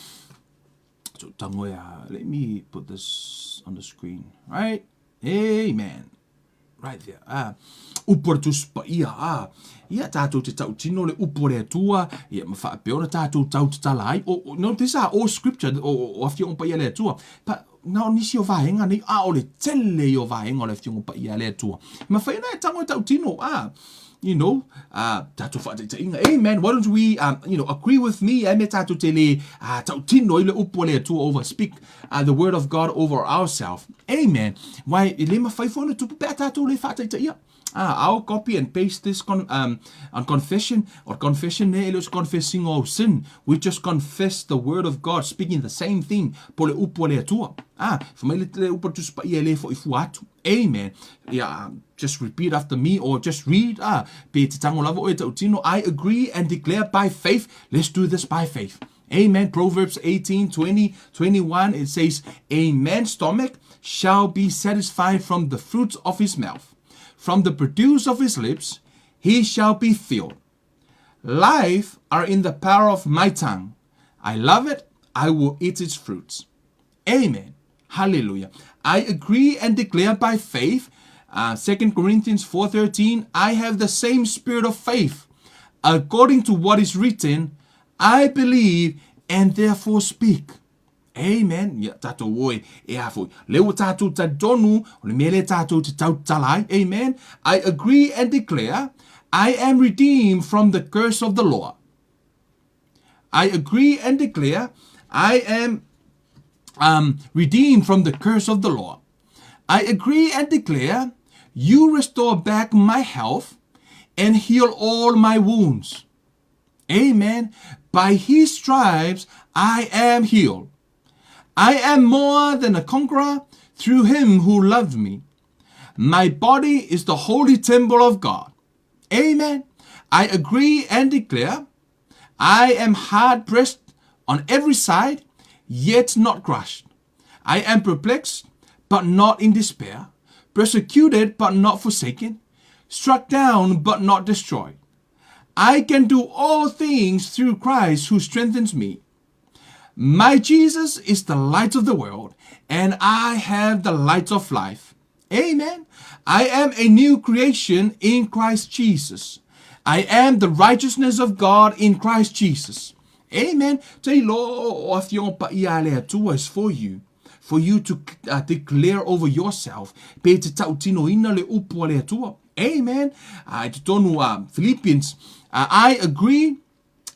so tago e a let me put this on the screen right amen Right there. Ah, upu o le Tusi Paia, ah, ia tātou te tautino le upu o le Atua, ia ma whaapea ona tātou tautatala ai. O, o, no, these are all scripture, o, o, o Afioga Paia le Atua. Pa, na o nisi o vaenga nei, a o le tele i o vaenga o le Afioga Paia le Atua. Ma whai ona e tango e tautino, ah, you know, uh, tātou whaataitaiga. Amen. Why don't we, um, you know, agree with me, e me tātou te le uh, tautino i le upu a le Atua over, speak uh, the word of God over ourselves. Amen. Wai, e le mawhai fo na tupu pea tātou le whaataitaia. Ah, I'll copy and paste this con, um, on confession, or confession ne, e confessing all sin. We just confess the word of God, speaking the same thing, po le upu a le Atua. Ah, fa mai le, le upu a tusi paia le fo i fua atu. Amen. Yeah, just repeat after me or just read. Ah, pe te tango lava oe tautino. I agree and declare by faith. Let's do this by faith. Amen. Proverbs 18, 20, 21, it says, A man's stomach shall be satisfied from the fruits of his mouth. From the produce of his lips, he shall be filled. Life are in the power of my tongue. I love it. I will eat its fruits. Amen. Hallelujah. I agree and declare by faith, uh, 2 Corinthians 4.13, I have the same spirit of faith. According to what is written, I believe and therefore speak. Amen. Ia tātou oe e a foi. Le ua tātou talitonu, o le mea le tātou te tautala ai. Amen. I agree and declare, I am redeemed from the curse of the law. I agree and declare, I am um, redeemed from the curse of the law. I agree and declare, you restore back my health and heal all my wounds. Amen. By his stripes I am healed. I am more than a conqueror through him who loved me. My body is the holy temple of God. Amen. I agree and declare, I am hard pressed on every side, yet not crushed. I am perplexed, but not in despair, persecuted, but not forsaken, struck down, but not destroyed. I can do all things through Christ who strengthens me. My Jesus is the light of the world, and I have the light of life. Amen. I am a new creation in Christ Jesus. I am the righteousness of God in Christ Jesus. Amen. Te lo o afioga paia a le Atua is for you. For you to uh, declare over yourself. Pe te tautinoina le upu a le Atua. Amen. Uh, i te tonu uh, Philippians. Uh, I agree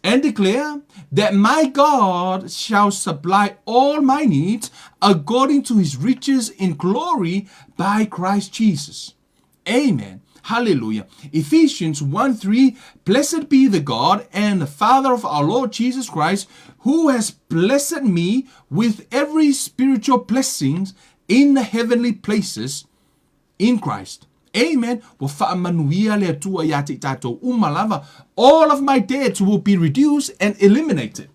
and declare that my God shall supply all my needs according to his riches in glory by Christ Jesus. Amen. Hallelujah. Ephesians 1 3 Blessed be the God and the Father of our Lord Jesus Christ, who has blessed me with every spiritual blessings in the heavenly places in Christ. Amen. Ua faamanuia le Atua iā te i tātou uma lava. All of my debts will be reduced and eliminated.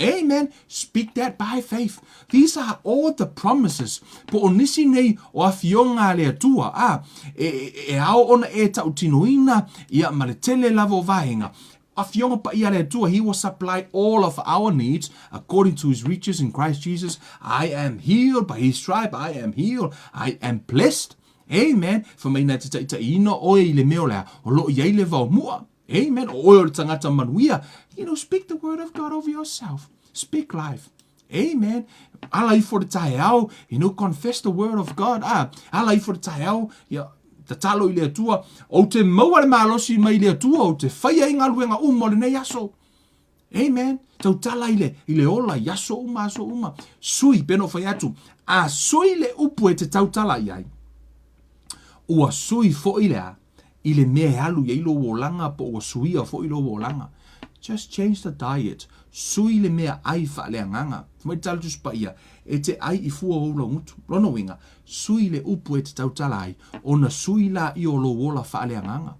Amen. Speak that by faith. These are all the promises. Po o nisi nei o afioga a le Atua, a, e, e, e ao ona e tautinoina, ia ma le tele lava o vaega. Afioga paia a le Atua, He will supply all of our needs according to His riches in Christ Jesus. I am healed by His stripe. I am healed. I am blessed. Amen. Fai mai na te taitaiina oe i le mea o le a, o loo i ai le vaomua. Amen. O oe o le tagata manuia. You know, speak the word of God over yourself. Speak life. Amen. Ala ifo le taeao, you know, confess the word of God. Ah, ala ifo le taeao, ia, tatalo i le Atua, ou te maua le malosi mai le Atua, ou te whaia i galuega uma o lenei aso. Amen. Tautala i le, i le ola, i aso uma, aso uma. Sui, peno whai atu. A sui le upu e te tautala i ai. Ua sui fo'i le a, i le mea e alu i ai lou olaga po ua suia foi lou olaga. Just change the diet. Sui le mea ai faaleagaga. Fai mai le tala Tusi Paia, e te ai i fua o ou laugutu. Lona uiga, sui le upu e te tautala ai, ona sui laia o lou ola faaleagaga.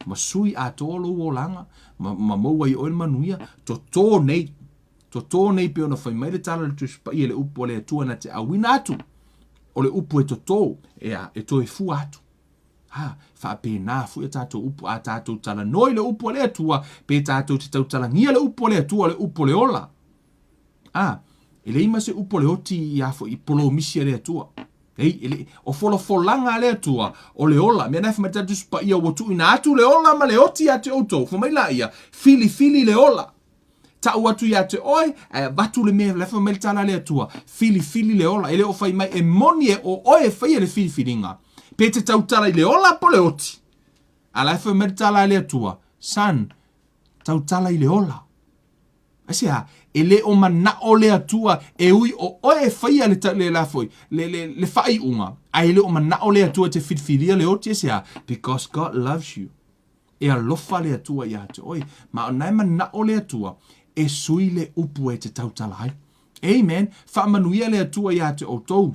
Ma sui atoa lou olaga, ma, ma maua ai oe le manuia, totō nei, totō nei pei ona fai mai le tala a le Tusi Paia i le upu a le Atua na te auina atu, o le upu e totō, e a, e toe fua atu. Ha, faapena foi a tātou upu, a tātou talanoa i le upu a le Atua, pe tātou te tautalagia le upu a le Atua, le upu o le ola. A, e leai ma se upu o le oti i a foi i polomisi a le Atua. Ei, e le, o folafolaga a le Atua, o le ola. Mea na e whamai tātou paia ua tuuina atu le ola ma le oti ia te outou. Whamai la ia, filifili le ola. Ta'u atu iā te oe, ae avatu le mea lefa mai le tala a le Atua, filifili le ola, e le o fai mai e moni e o oe e faia le filifiliga, pe te tautala i le ola po le oti. A la e fai mai le tala a le Atua, Son, tautala i le ola. Aisea? E le o manao le Atua e ui o oe e faia le, le, la foi, le, le, le faaiuga, ae le o manao le Atua e te filifilia le oti, aisea? Because God loves you. E alofa le Atua iā te oe, ma o na e manao le Atua e sui le upu e te tautala ai. Amen. Faamanuia le Atua iā te outou.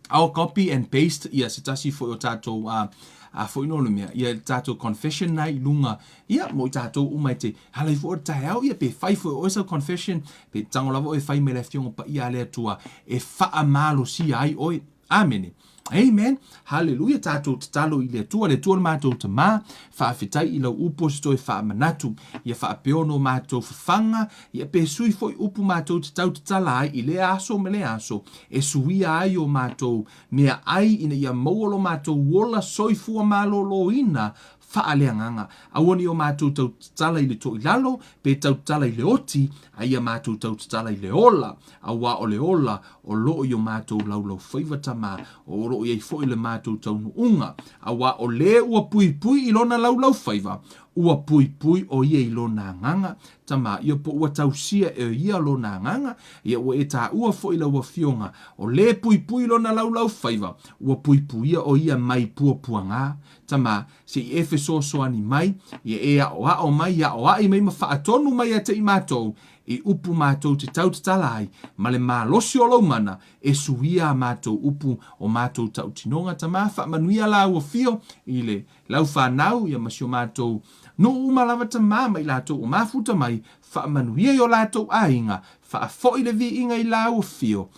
I'll copy and paste ia se tasi foi o tātou a a foi no le mea ia tātou confession na i lunga ia mo i tātou uma e te hala ifo o taeao ia pe fai foi oe sau confession pe tango lava oe fai mai le afioga paia a le Atua e faamalosia ai oe. Amene. Amen. Haleluia tātou tatalo i le Atua, le Atua le mātou tamā, faafetai i lau upu o se toe faamanatu, ia faapeo no mātou fafaga, ia pe sui foi upu mātou te tau tatala ai i lea aso ma lea aso, e suia ai o mātou meaai ina ia maua lo mātou ola soifua malōlōina faaleagaga. Aua ne i o mātou tau tatala i le toilalo, pe tau tatala i le oti, a ia mātou tau tatala i le ola, auā o le ola o loo i o mātou laulaufaiva tamā, o loo i ai foi le mātou taunuuga, auā o lē ua puipui i lona laulaufaiva, ua puipui o ia i lona agaga, tamā, ia po ua tausia e ia lona agaga, ia ua e tāua foi lau afioga, o lē puipui lona laulaufaiva, ua puipuia o ia mai puapuagā, tamā, se i e fesoasoani mai, ia e aʻoaʻo mai, aʻoaʻi mai ma faatonu mai ia te i mātou, I upu mātou te tautatala ai, ma le malosi o lou mana, e suia a mātou upu o mātou tautinoga tamā faamanuia lāua fio i le lau whānau ia ma si o mātou nuu uma lava tamā ma i lātou o mafuta mai, faamanuia i o lātou aiga, faafoi le viiga i lāua fio,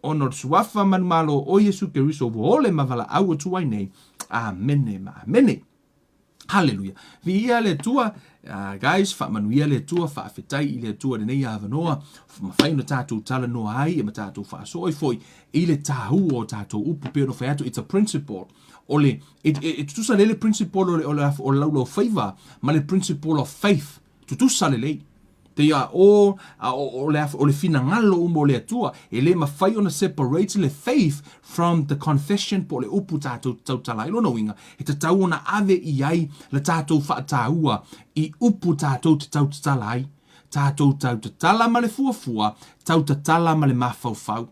ona o le suafa manumalo o Iesu Keriso ua ole ma valaau atu ai nei. Amene ma amene. Haleluia. Viia le Atua. Guys, faamanuia le Atua, faafetai i le Atua lenei avanoa, mafai ona tātou talanoa ai ma tātou faasoa ai foi i le tāua o tātou upu pei ona fai atu, it's a principle. O le, e, e, e tutusa lelei le principle o le, o le, o le laulaufaiva ma le principle of faith. Tutusa lelei. They are all, o, o, le, o le finagalo uma o le Atua, e le mafai ona separate le faith from the confession po o le upu tātou tautala ai. Lona uiga, e tatau ona ave i ai le tātou faataua i upu tātou te tautatala ai. Tātou tautatala ma le fuafua, tautatala ma le mafaufau.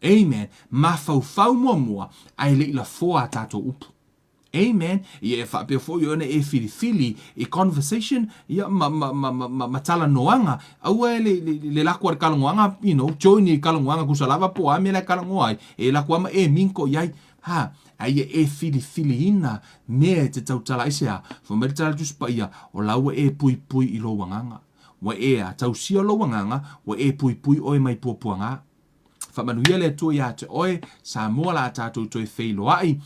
Amen. Mafaufau muamua, ae le i lafoa a tātou upu. Amen. Ia e faapea foi ona e filifili i conversation ia ma ma ma ma, ma, ma talanoaga. Aua e le, le, le lako a le kalagoaga, you know, join i kalagoaga kusa lava po a mea la e kalagoa ai. E lako a ma e minko i ai. Ha, a ia e filifiliina mea e te tautala ai se a. Fai mai le tala Tusi Paia, o laua e puipui i lou agaga. Ua e a tausia lou agaga, ua e puipui oe mai puapuaga. Faamanuia le Atua iā te oe, Samoa la tatou toe feiloai.